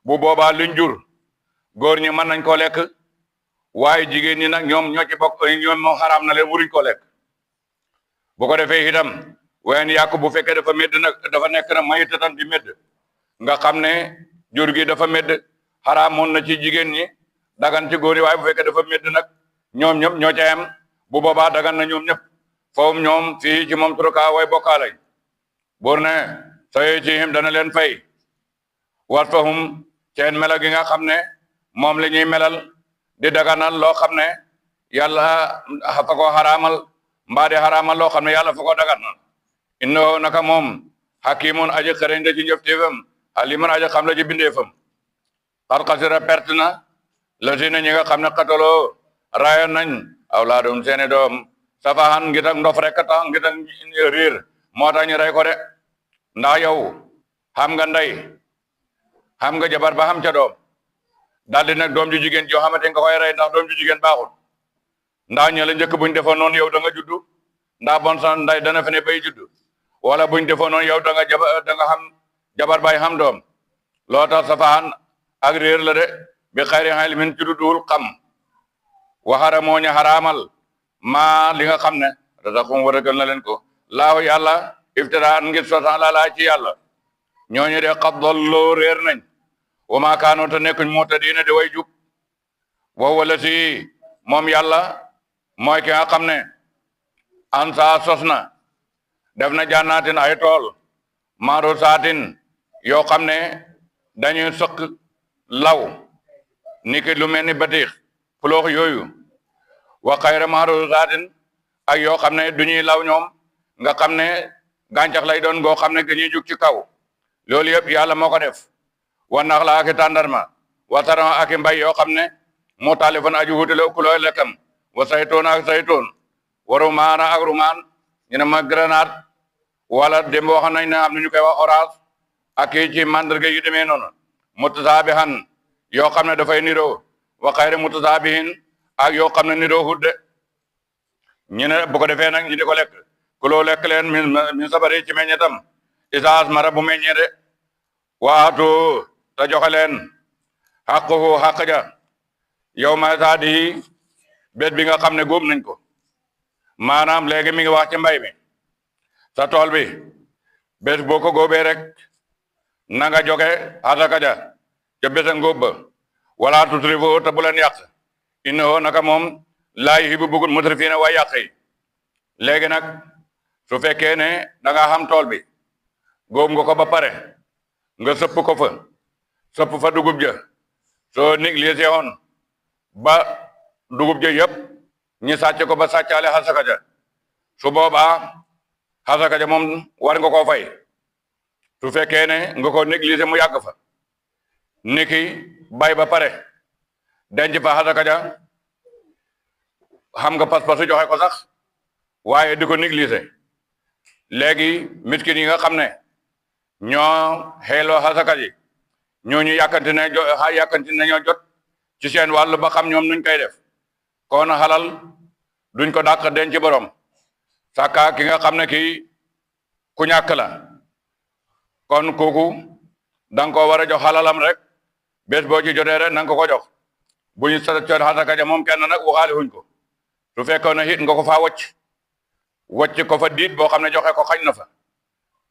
bu boobaa luñ jur góor ñi mën nañ ko lekk waaye jigéen ñi nag ñoom ñoo ci bokk ñoom moo xaraam na leen wuruñ ko lekk bu ko defee itam wayen yàqu bu fekkee dafa médd nag dafa nekk na maytatan di médd nga xam ne jur gi dafa médd xaraamoon na ci jigéen ñi dagan ci góor yi waaye bu fekkee dafa médd nag ñoom ñëpp ñoo ca yem bu boobaa dagan na ñoom ñëpp foofu ñoom fii ci moom turuka way bokkaalañ buur ne saye ci him dana leen fay wat fahum ceen mela gi nga xam ne moom la ñuy melal di daganal loo xam ne yàlla fa ko xaraamal mbaa di xaraamal loo xam ne yàlla fa ko daganal innahu naka moom hakimun aji xereñ da ci njëfteefam aliman aji xam la ci bindeefam xar xasira perte na la si na ñi nga xam ne xataloo rayoon nañ awlaadum seeni doom safahan ngir ak ndof rek tax ngir ak riir moo tax ñu rey ko de ndax yow xam nga ndey xam nga jabar ba xam ca doom daldi nag doom ju jigéen joo xamante nga koy rey ndax doom ju jigéen baaxul ndax ña la njëkk buñ defoon noonu yow da nga juddu ndax bon sa ndey dana fe ne bay juddu wala buñ defoon noonu yow da nga xam jabar bay xam doom loo tax safahan ak réer la de bi xayri ilmin ci dudul xam waxara moo ñu xaraamal maa li nga xam ne razaqum wërëgal na leen ko laahu yàlla iftiraan ngir sosan la laa ci yàlla ñooñu de xat dolloo réer nañ wa maa kaanoo te nekkuñ muhtadiina di way jub wa wala si moom yàlla mooy ki nga xam ne an saa sos na def na jànnaatin ay tool maaro saatin yoo xam ne dañuy sëq law niki lu mel ni batiix fuloox yooyu wa xayra maaro saatin ak yoo xam ne du ñuy law ñoom nga xam ne gàncax lay doon goo xam ne dañuy jug ci kaw loolu yëpp yàlla moo ko def wa nax la aki tàndarma wa taran aki mbay yoo xam ne moo taalifan aju wutale kulooy lekkam wa saytoon ak saytoon wa rumaan ak rumaan ñu ne ma grenade wala dem wax nañ ne am na ñu koy wax orange ak ci mandarga yu demee noonu mutasaabihan yoo xam ne dafay niroo wa xayra mutasaabihin ak yoo xam ne niroo hudde ñu ne bu ko defee nag ñu di ko lekk kuloo lekk leen min sabari ci meññetam isaas mara bu meññee de waatu te joxe leen xaqu xaq ja yow ma saadi bét bi nga xam ne góob nañ ko maanaam léegi mi ngi wax ci mbay mi sa tool bi bés boo ko góobee rek na nga joxe asaka ja ca bésa ngóob ba wala tusrifu te bu leen yàq innahu naka moom laa yuhibbu bëggul musrifiina way yàq yi léegi nag su fekkee ne da nga xam tool bi góob nga ko ba pare nga sëpp ko fa sëpp fa dugub ja soo négligé woon ba dugub ja yëpp ñi sàcc ko ba sàccaale xasaka ja su boobaa xasaka ja moom war nga koo fay su fekkee ne nga ko négligé mu yàgg fa niki bay ba pare denc fa xasaka ja xam nga pas-pasu joxe ko sax waaye di ko négligé léegi miskin yi nga xam ne ñoo xeeloo xasaka ji ñooñu yàkkanti ne ñoo jot ci seen wàll ba xam ñoom nuñ koy def kon xalal duñ ko dàq denc borom sàkka ki nga xam ne kii ku ñàkk la kon kooku danga ko war a jox xalalam rek bés boo ci jotee rek nanga ko jox bu ñu sa coon xasaka ja moom kenn nag waxaale wuñ ko su fekkoon ne it nga ko faa wocc ko fa diit boo xam ne joxe ko xañ na fa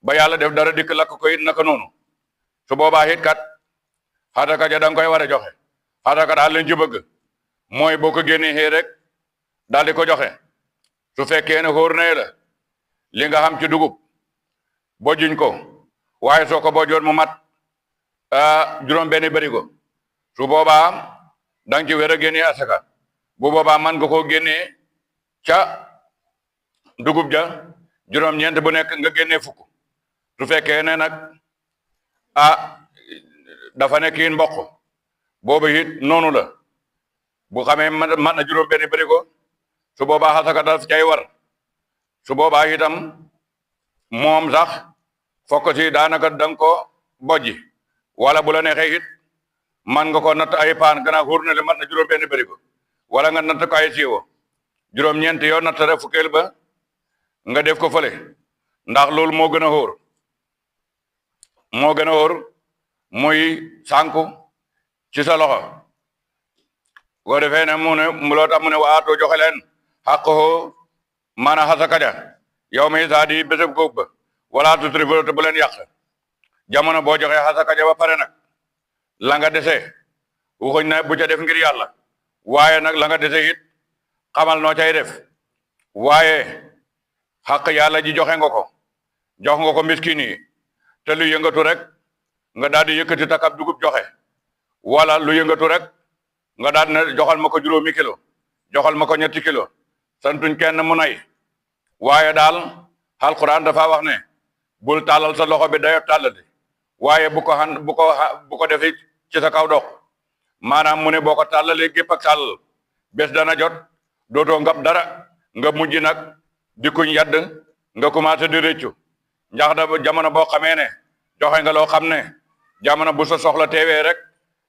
ba yàlla def dara dikk lakk ko it naka noonu su boobaa it kat xasaka ja danga koy war a joxe xasaka daal leen ci bëgg mooy boo ko génnee rek daal di ko joxe su fekkee ne xóor na la li nga xam ci dugub bojjuñ ko waaye soo ko bojjoon mu mat juróom benn barigo su boobaa danga ci wér a génnee asaka bu boobaa man nga koo génnee ca dugub ja juróom-ñeent bu nekk nga génnee fukk su fekkee ne nag dafa nekk yin mboq boobu it noonu la bu xamee mat na juróom benn barigo su boobaa xasaka daf cay war su boobaa itam moom sax fokk si daanaka danga ko bojji wala bu la neexee it man nga ko natt ay paan gannaaw xóor na le mat na juróom benn barigo wala nga natt ko ay siiwo juróom-ñeent yoo natt rek fukkeel ba nga def ko fële ndax loolu moo gën a xóor muy sànku ci sa loxo boo defee ne mu ne loo tax mu ne waatoo joxe leen xaqoo maana xasaka ja yow mi saadi bésëb góob ba wala tusrifu te bu leen yàq jamono boo joxee xasaka ja ba pare nag la nga dese waxuñ ne bu ca def ngir yàlla waaye nag la nga dese it xamal noo cay def waaye xaq yàlla ji joxe nga ko jox nga ko miskin yi te lu yëngatu rek nga daal di yëkkati takab dugub joxe wala lu yëngatu rek nga daal ne joxal ma ko 5 kilo joxal ma ko 3 kilo santuñ kenn mu nay waaye daal alquran dafa wax ne bul tàllal sa loxo bi dayo tàllati waaye bu ko defi ci sa kaw dox maanaam mu ne boo ko tàllalee gépp ak tàllal bés dana jot dootoo ngab dara nga mujj nag di kuñ yadd nga commencé di rëccu ndax da jamono boo xamee ne joxe nga loo xam ne jamono bu sa soxla teewee rek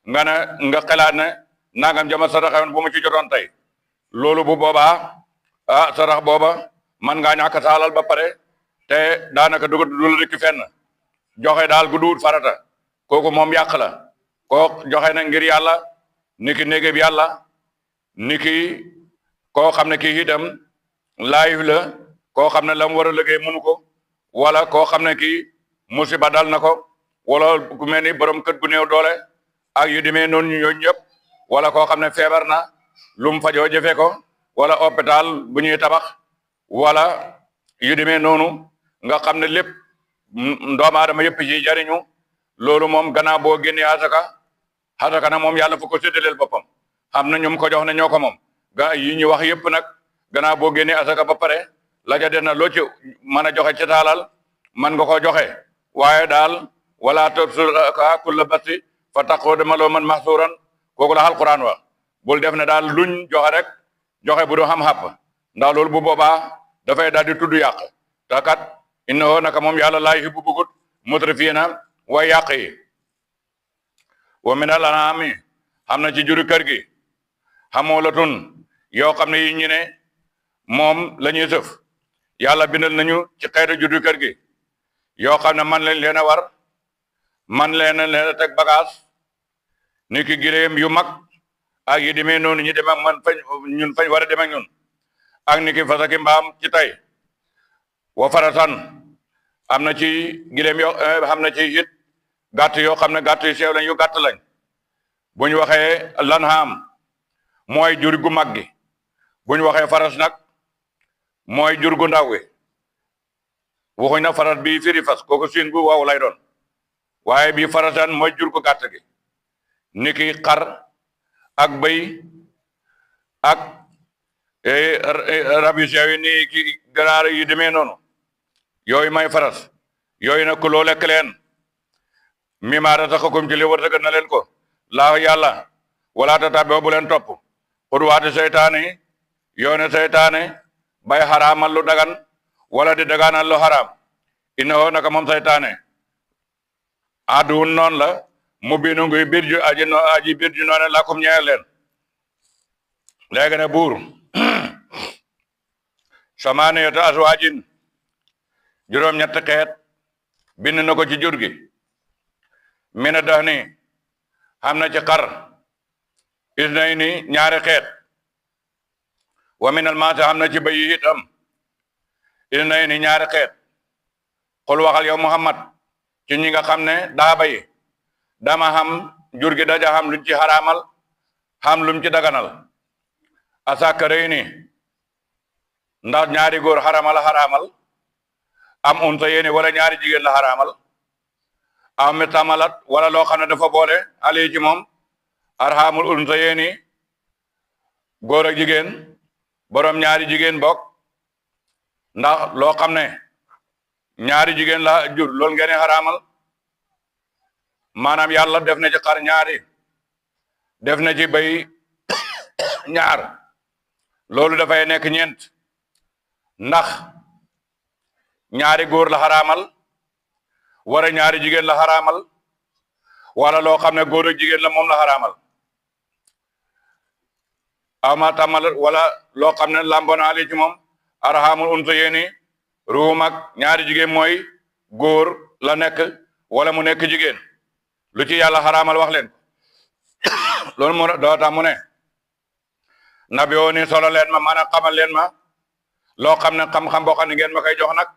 nga xalaat ne nangam jama saraxewoon bu mu ci jotoon tey loolu bu boobaa sarax booba man ngaa ñàkk saalal ba pare te daanaka du la dëkk fenn joxe daal gu duut farata kooku moom yàq la koo joxe na ngir yàlla niki néegéb yàlla niki koo xam ne kii itam laayif la koo xam ne la mu war a liggéey mënu ko wala koo xam ne kii musiba dal na ko wala ku mel ni borom kër gu néew doole ak yu demee noonu ñooñu ñëpp wala koo xam ne feebar na lu mu fajoo jëfe ko wala hôpital bu ñuy tabax wala yu demee noonu nga xam ne lépp doomu aadama yëpp ci jariñu loolu moom gannaaw boo génnee asaka na moom yàlla fu ko séddaleel boppam xam na ñoom ko jox ne ñoo ko moom yi ñu wax yëpp nag gannaaw boo génnee asaka ba pare la ca den na loo ci mën a joxe ci taalal man nga ko joxe waaye daal wala tubsuka kulla basti fa taquuda maluuman mahsuuran kooku la alquran wax bul def ne daal luñ joxe rek joxe bu du xam xàpp ndax loolu bu boobaa dafay daal di tudd yàq te kat innahu naka moom yàlla laa yuhibbu bugut mutrifiina way yàq yi wa minal an'aami xam na ci juri kër gi hamoolatun yoo xam ne yi ñu ne moom la ñuy sëf yàlla bindal nañu ci xeetu juri kër gi yoo xam ne man leen a war man leen a teg bagage ni ki giléem yu mag ak yi demee noonu ñu dem ak man fañ war a dem ak ñun ak ni ki fasaki mbaam ci tey wa farasan am na ci giléem yoo xam na ci it gàtt yoo xam ne gàtt yu sew lañ yu gàtt lañ bu ñu waxee lanhaam mooy jur gu mag gi bu ñu waxee faras nag mooy jur gu ndaw gi waxuñ na faras bi firi fas kooku siin gu waaw lay doon waaye bi farasan mooy jur gu gàtt gi niki xar ak bëy ak rab yu sew yi nii ki ganaar yi demee noonu yooyu may faras yooyu nag ku loo lekk leen mimmaa razaqakum ci li wërsëgal na leen ko laa yàlla wala tattabi'u bu leen topp xutuwaati seytaane yoone seytaane bay xaraamal lu dagan wala di dagaanal lu xaraam innahu naka moom seytaane aduwwun noonu la mubiinun nguy aji biir ju noone lakum ñeel leen léegi ne buur samaaniyata azwaajin juróom-ñett xeet bind na ko ci jur gi mina dahni xam na ci xar isnayni ñaari xeet wa minal maasi xam na ci bëy yi itam isnayni ñaari xeet xul waxal yow Muhammad ci ñi nga xam ne daa bay dama xam jur gi daja xam luñ ci xaraamal xam lum ci daganal asakarayni ndax ñaari góor xaraamal am unsa yéeni wala ñaari jigéen la xaraamal aw mi tamalat wala loo xam ne dafa boole ali ci moom arhamul unsa yéeni góor ak jigéen borom ñaari jigéen bokk ndax loo xam ne ñaari jigéen la jur loolu ngeen xaraamal maanaam yàlla def na ci xar ñaari def na ci bay ñaar loolu dafay nekk ñeent ndax ñaari góor la xaraamal wara ñaari jigéen la xaraamal wala loo xam ne góor ak jigéen la moom la xaraamal ama tamal wala loo xam ne lambona ali ci moom arhamul unsa yéeni ruum ak ñaari jigéen mooy góor la nekk wala mu nekk jigéen lu ci yàlla xaraamal wax leen loolu moo doo tax mu ne nabi oo ni solo leen ma maanaam xamal leen ma loo xam ne xam-xam boo xam ne ngeen ma koy jox nag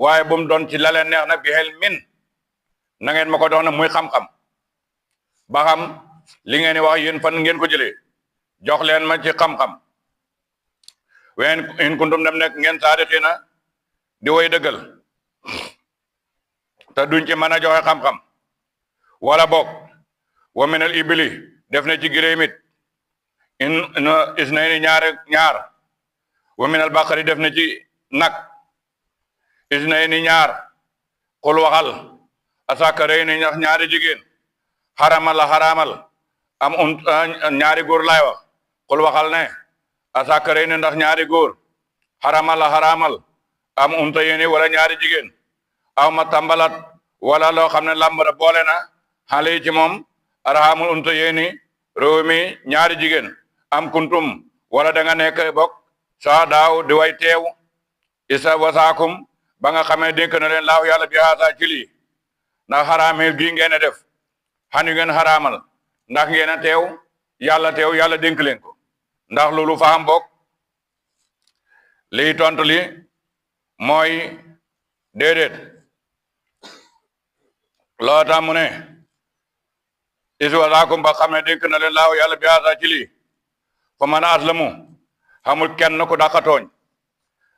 waaye bu mu doon ci la leen neex na bi xel min na ngeen ma ko jox nag muy xam-xam ba xam li ngeen di wax yéen fan ngeen ko jëlee jox leen ma ci xam-xam wen in kuntum dem nekk ngeen saadiqiina di way dëggal te duñ ci mën a joxe xam-xam wala boog wa minal ibli def na ci giréemit in isnayni ñaar wa minal baqari def na ci nag isnayni ñaar xul waxal asakarayni ndax ñaari jigéen xaramal la xaramal am ñaari góor laay wax xul waxal ne asakarayni ndax ñaari góor xaramal la xaramal am untayni wala ñaari jigéen aw ma tambalat wala loo xam ne lambara boole na xale yi ci moom arhamul untayni réew mi ñaari jigéen am kuntum wala da nga nekk bokk saa daaw di way teew isa wasaakum ba nga xamee dénk na leen laahu yàlla bi haasa ci lii ndax xaraamil gii ngeen a def xan yu ngeen xaraamal ndax ngeen a teew yàlla dénk leen ko ndax loolu fa am bokk lii tontu li mooy déedéet loo tax mu ne isa wasaakum ba xam ne dénk na leen laahu yàlla bi haasa ci lii fa man aslamu xamul kenn ku dàqa tooñ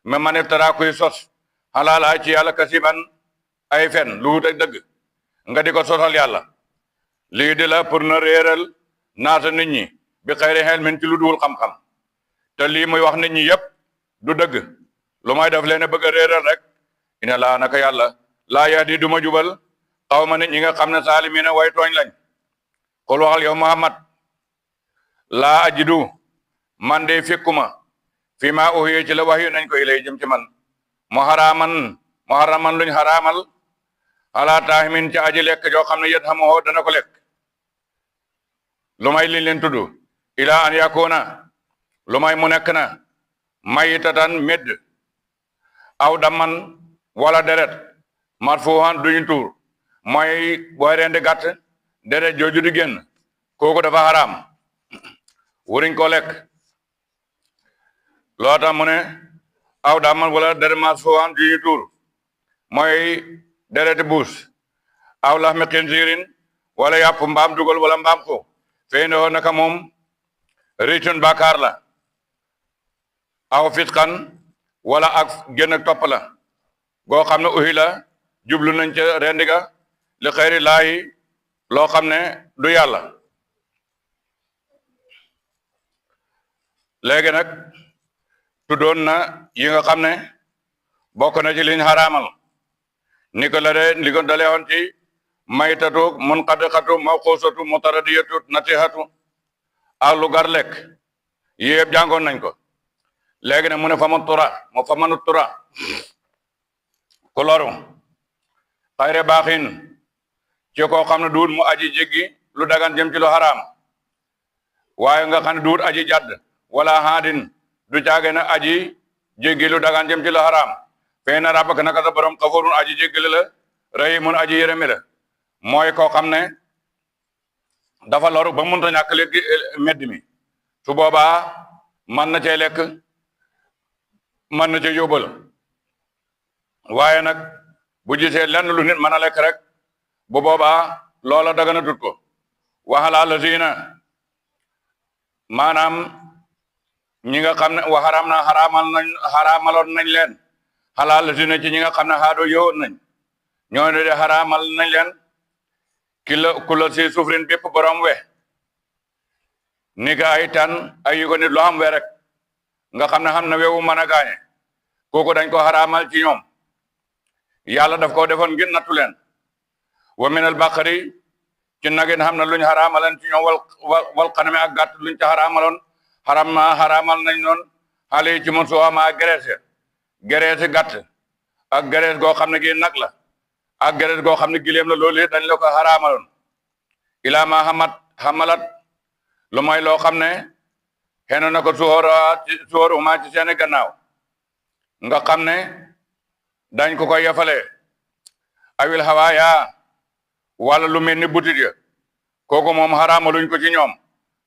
mais man iftara kuy sos xalaala ci yàlla kasiban ay fen lu wut ak dëgg nga di ko sosal yàlla lii di la pour na réeral naasa nit ñi bi xayri xel min ci lu duwul xam-xam te lii muy wax nit ñi yëpp du dëgg lu may def leen bëgg a réeral rek ina laa naka yàlla laa yahdi du ma jubal xaw ma nit ñi nga xam ne saalimiina way tooñ lañ xul waxal yow Muhammad laa ajidu man de fekkuma fi ma uhiya ci la wax yu nañ ko ilay jëm ci man muharraman luñ xaraamal ala taahimin ci aji lekk joo xam ne yet xamoo dana ko lekk lu may liñ leen tudd ila an yakuna lu may mu nekk na mayitatan medd aw daman wala deret marfuhan duñu tuur mooy booy rendi gàtt deret jooju di génn kooku dafa xaraam wuriñ ko lekk loo tax mu ne aw daman wala deret marfuhan duñu tuur mooy dereti buus aw laxmi xinsiirin wala yàpp mbaam dugal wala mbaam ko fey ndoo naka moom ricun bàkkaar la aw fiskan wala ak génn ak topp la goo xam ne uhi la jublu nañ ca rendiga li xëyri laayi loo xam ne du yàlla léegi nag tuddoon na yi nga xam ne bokk na ci liñ xaraamal ni ko la de li ko dalee woon ci maytatu munqadiqatu mawqusatu mutaradiyatu natihatu ak lu gar lekk yëpp jàngoon nañ ko léegi ne mu ne fa manu tura ku loru xayre baaxin ci koo xam ne duut mu aji jéggi lu dagan jëm ci lu xaraam waaye nga xam ne duut aji jadd wala haadin du caage na aji jéggi lu dagan jëm ci lu xaraam fee na rabbaka naka sa borom xafoorun aji jéggale la rahimun aji yërëme la mooy koo xam ne dafa loru ba mënta ñàkk léegi medd mi su boobaa mën na cee lekk mën na cee yóbbal waaye nag bu gisee lenn lu nit mën a lekk rek bu boobaa loola dagana tut ko waxalaa la siina maanaam ñi nga xam ne wa xaraamaloon nañ leen xalaa la siina ci ñi nga xam ne xaado yowoon nañ ñoo ne de xaraamal nañ leen ku la si sufrin bépp borom we ni ka ay tan ay yu ko nit loo xam we rek nga xam ne xam na wewu mën a gaañe kooku dañ ko xaraamal ci ñoom yàlla daf ko defoon ngir nattu leen wa minal baqari ci nagin xam na luñ xaraamaleen ci ñoom wal xaname ak gàtt luñ ca xaraamal nañ noon xale yi ci mun suwaama ak gereese gàtt ak gerees goo xam ne gi nag la ak gerees goo xam ne gileem la loolu dañ la ko xaraamaloon ilaa ma xamalat lu may loo xam ne xëy na ko suhóoruma ci seeni gannaaw nga xam ne dañ ko koy yafalee awil hawaaya wala lu mel ni butit ya kooku moom xaraamaluñ ko ci ñoom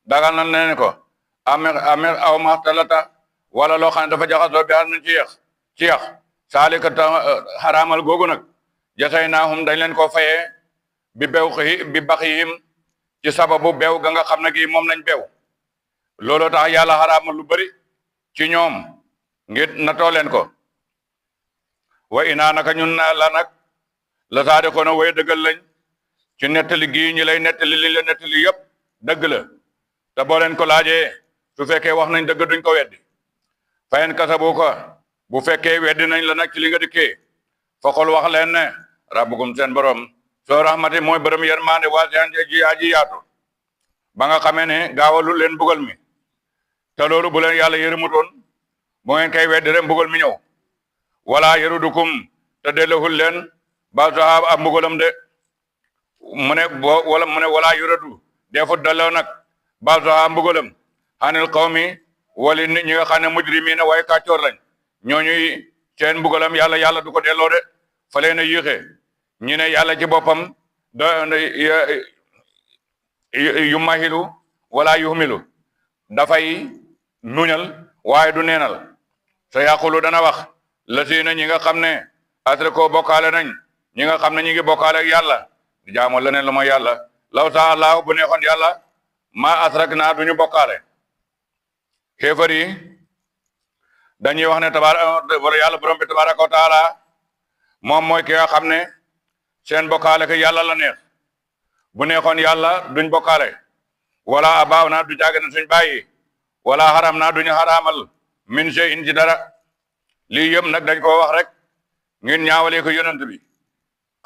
dagal na leen ko amer aw maxtalata wala loo xam ne dafa jaxasoo bi nañ ci yeex ci yax saalika xaraamal googu nag jasaynaahum dañ leen ko fayee bi baxihim ci sababu beew ga nga xam ne gi moom nañ beew looloo tax yàlla xaraamal lu bari ci ñoom ngir natoo leen ko wa inaa naka ñun la nag la saadiqoona way dëggal lañ ci nettali gii ñi lay nettali li la nettali yëpp dëgg la te boo leen ko laajee su fekkee wax nañ dëgg duñ ko weddi fayen kasabu ko bu fekkee weddi nañ la nag ci li nga dikkee foqol wax leen ne rabbukum seen borom soo rahmati mooy borom yërmande waasi'an ji aji yaatu ba nga xamee ne gaawalu leen bugal mi te loolu bu leen yàlla yërëmutoon bu ngeen koy weddi rek mbugal mi ñëw wala yërudukum te dellahul leen ba saxaab ab mbugalam de mu ne wala yuradu defut delloo nag ba saxaab mbugalam xanil qawmi wali nit ñi nga xam ne mujrimiina way kàccoor lañ ñooñuy seen mbugalam yàlla du ko delloo de fa leen a yéexe ñu ne yàlla ci boppam yu mahilu wala yuhmilu dafay nuñal waaye du neenal sa yaqulu dana wax la siina ñi nga xam ne asrako bokkaale nañ ñi nga xam ne ñi ngi bokkaale ak yàlla di jaamu leneen lu mooy yàlla law sa allahu bu neexoon yàlla ma asrak naa duñu bokkaale xéefar yi dañuy wax ne wala yàlla borom bi tabaraka wa taala moom mooy ki nga xam ne seen bokkaale ke yàlla la neex bu neexoon yàlla duñ bokkaale wala abaaw naa du jàgg na suñ bàyyi wala xaram naa duñu xaraamal min shay'in ci dara lii yëpp nag dañ ko wax rek ngeen ñaawalee ko yonent bi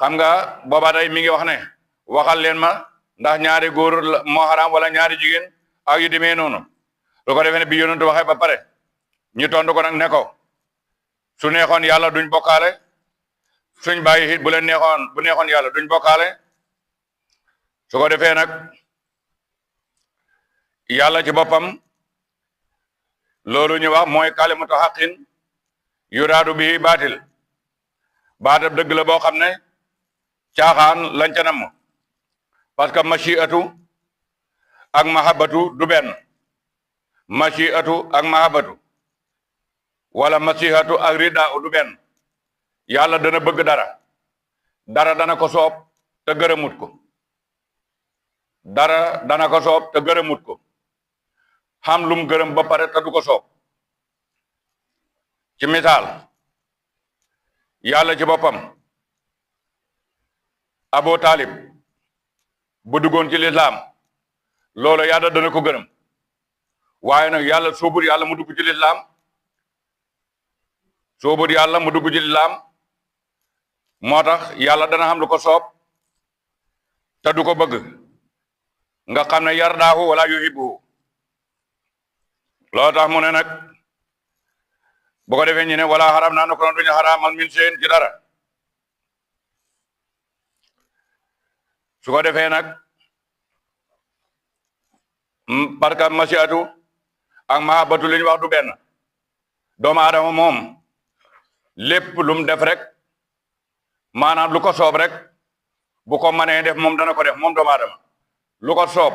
xam nga booba day mi ngi wax ne waxal leen ma ndax ñaari góor moo xaraam wala ñaari jigéen ak yu demee noonu lu ko defee ne bi yonent waxee ba pare ñu tontu ko nag ne ko su neexoon yàlla duñ bokkaale suñ bàyyi it bu neexoon yàlla duñ bokkaale su ko defee nag yàlla ci boppam loolu ñu wax mooy kalimatu haqqin yuraadu bihi baatil baatab dëgg la boo xam ne caaxaan lañ ca namm parce que machiatu ak mahabatu du benn machiatu ak mahabatu wala masihatu ak rida du benn yàlla dana bëgg dara dana ko soob te gërëmut ko dara dana ko soob te gërëmut ko xam lum gërëm ba pare te du ko soob ci misaal yàlla ci boppam Abu Talib bu duggoon ci lislaam loolu yàlla dana ko gërëm waaye nag yàlla soobut yàlla mu dugg ci lislaam moo tax yàlla dana xam lu ko soob te du ko bëgg nga xam ne yardaahu wala yuhibbuhu loolu tax mu ne nag bu ko defee ñu ne wala xaram naa na ko duñu xaraamal min seen ci dara su ko defee nag parce que masiatu ak mahabatu li ñu wax du benn doomu aadama moom lépp lum def rek maanaam lu ko soob rek bu ko mënee def moom dana ko def moom doomu aadama lu ko soob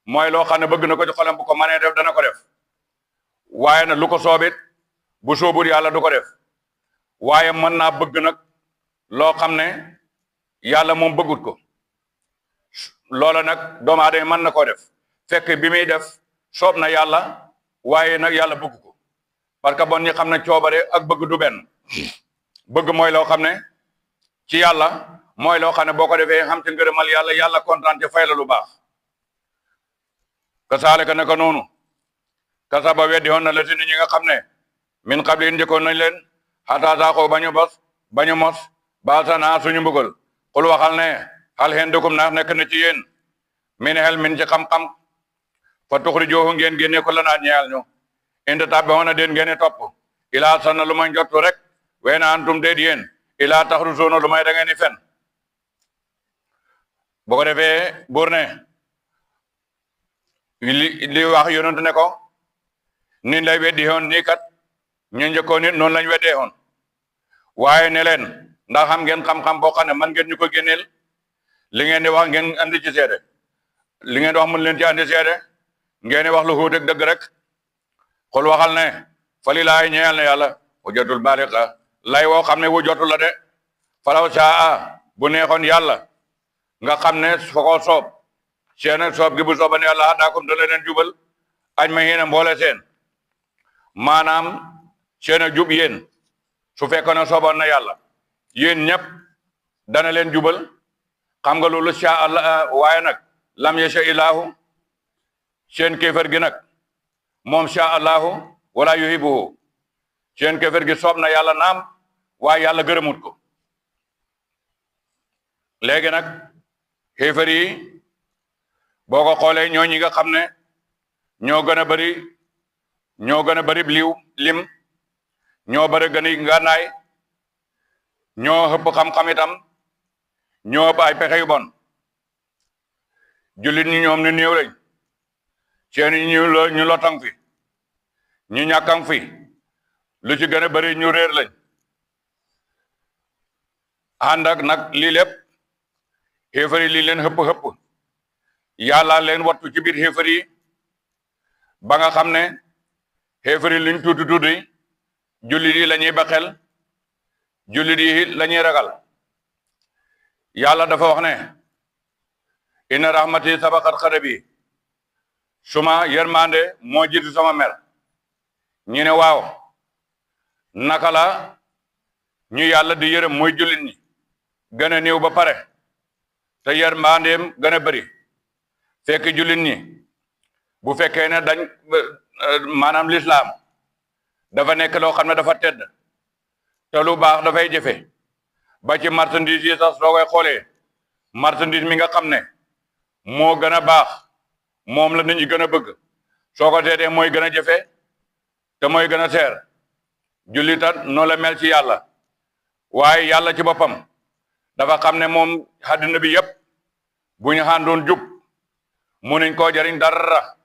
mooy loo xam ne bëgg na ko ci xolam bu ko mënee def dana ko def waaye nag lu ko soobit bu soobul yàlla du ko def waaye mën naa bëgg nag loo xam ne yàlla moom bëggut ko loola nag doomu aadama mën na koo def fekk bi muy def soob na yàlla waaye nag yàlla bëgg ko parce que bon ñi xam ne coobare ak bëgg du benn bëgg mooy loo xam ne ci yàlla mooy loo xam ne boo ko defee xam ci ngërëmal yàlla kontaan ci fay la lu baax ka saale ka naka noonu kasaba weddi woon na la si ñi nga xam ne min qabli njëkkoon nañ leen xataa saako bañu mos baasana suñu mbugal xul waxal ne xal xeen dëkkum ndax nekk na ci yéen min xel min ci xam-xam fa tuxrijoohu ngeen génne ko lanaa ñeyal ñu inde tabbe woon na den ngeen topp ilaa sanna lu may njottu rek weena antum déet yéen ilaa taxrusuuna lu may da ngeen di fen bu ko defee buur ne li wax yonent ne ko ni lay weddi woon nii kat ñu njëkkoon nit noonu lañ weddee woon waaye ne leen ndax xam ngeen xam-xam boo xam ne man ngeen ñu ko génneel li ngeen di wax ngeen andi ci seede li ngeen di wax mën leen ci andi seede ngeen di wax lu xuut ak dëgg rek xul waxal ne fa lillaahi ñeel na yàlla hujjatul baaliga lay woo xam ne wu jotu la de falaw saa bu neexoon yàlla nga xam ne fa ko soob seen soob gi bu sooban yàlla hadaakum da leen jubal añ ma yéen a mboole seen maanaam seen a jub yéen su fekkoon ne sooboon na yàlla yéen ñëpp dana leen jubal xam nga loolu sha Allah waaye nag lam yasha ilaahu seen kéefër gi nag moom sha Allahu wala yuhibuhu seen kéefër gi soob na yàlla naam waaye yàlla gërëmut ko léegi nag kéefër yi boo ko xoolee ñoo ñi nga xam ne ñoo gën a bari lim ñoo bari gën a ngànnaay ñoo ëpp xam-xam itam ñoo ëpp ay pexe yu bon jullit ñi ñoom ne néew lañ seen ñu lotang fi ñu ñàkkang fi lu ci gën a bari ñu réer lañ ànd ak nag lii lépp xéefar yi lii leen xëpp yàlla leen wattu ci biir xéefar yi ba nga xam ne xéefar yi luñ tuuti jullit yi la ñuy baxel jullit yi la ñuy ragal yàlla dafa wax ne inna rahmati sabaqat ghadabi suma yërmande moo jiitu sama mer ñu ne waaw naka la ñu yàlla di yërëm mooy jullit ñi gën a néew ba pare te yërmandeem gën a bëri fekk jullit ñi bu fekkee ne dañ maanaam lislaam dafa nekk loo xam ne dafa tedd te lu baax dafay jëfe ba ci marchandise yi sax soo koy xoolee marchandise mi nga xam ne moo gën a baax moom la nit ñi gën a bëgg soo ko seetee mooy gën a jëfe te mooy gën a seer jullitat noo la mel ci yàlla waaye yàlla ci boppam dafa xam ne moom àddina bi yépp bu ñu àndoon jub munuñ koo jariñ dara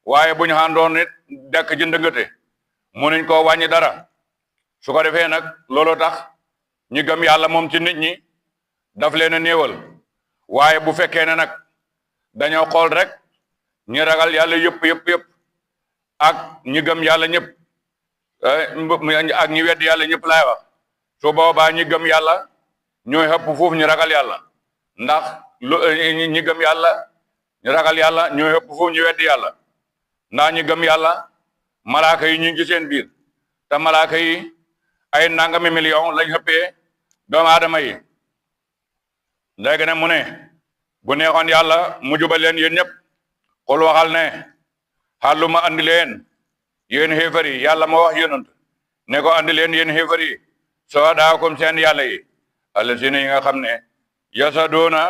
waaye bu ñu àndoon nit dekk ci ndëngate munuñ koo wàññi dara su ko defee nag loolu tax ñi gëm yàlla moom ci nit ñi daf leen a néewal waaye bu fekkee ne nag dañoo xool rek ñi ragal yàlla yëpp ak ñi gëm yàlla ñëpp ak ñi wedd yàlla ñëpp laay wax su boobaa ñi gëm yàlla ñooy ëpp foofu ñu ragal yàlla ndax ñi gëm yàlla ñu ragal yàlla ñooy ëpp foofu ñu wedd yàlla ndax ñi gëm yàlla malaaka yi ñu ngi ci seen biir te malaaka yi ay nangami million lañ ëppee doomu aadama yi léegi nag mu ne bu neexoon yàlla mu jubal leen yéen ñëpp xul waxal ne xàllu ma andi leen yéen xéefar yi yàlla moo wax yonent ne ko andi leen yéen xéefar yi soo daakum seen yàlla yi allasina yi nga xam ne yasa doona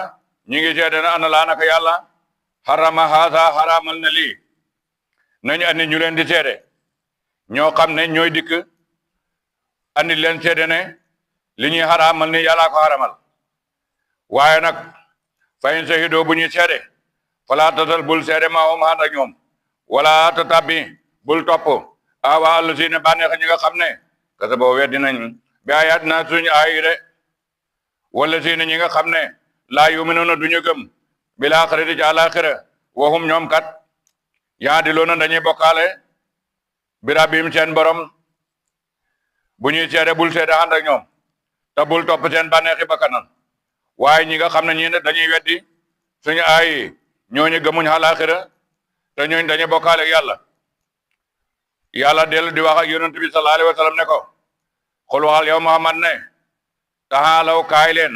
ñi ngi seede na ana laa naka yàlla xarama haasa xaraamal na lii nañu andi ñu leen di seede ñoo xam ne ñooy dikk andi leen seede ne li ñuy xaraamal ni yàllaa ko xaramal waaye nag fayin sahidoo bu ñuy seede falaa tatal bul seede maahum ànd ak ñoom wala ta tabbi bul topp awa allasina bànneex ñi nga xam ne kasa boo weddi nañ bi ayaat na suñu ayi de wala sina ñi nga xam ne laa yuminuuna duñu gëm bil aaxirati ci àlaaxira waxum ñoom kat yaa di loona dañuy bokkaale bi rabbihim seen borom bu ñuy seede bul seede ànd ak ñoom te bul topp seen bànneexi bakkanan waaye ñi nga xam ne ñi ne dañuy weddi suñu ayi ñooñu gëmuñ àlaaxira te ñooñu dañuy bokkaale ak yàlla dellu di wax ak yonent bi sallallahu alayhi wa sallam ne ko xul waxal yow Muhammad ne taxaalaw kaay leen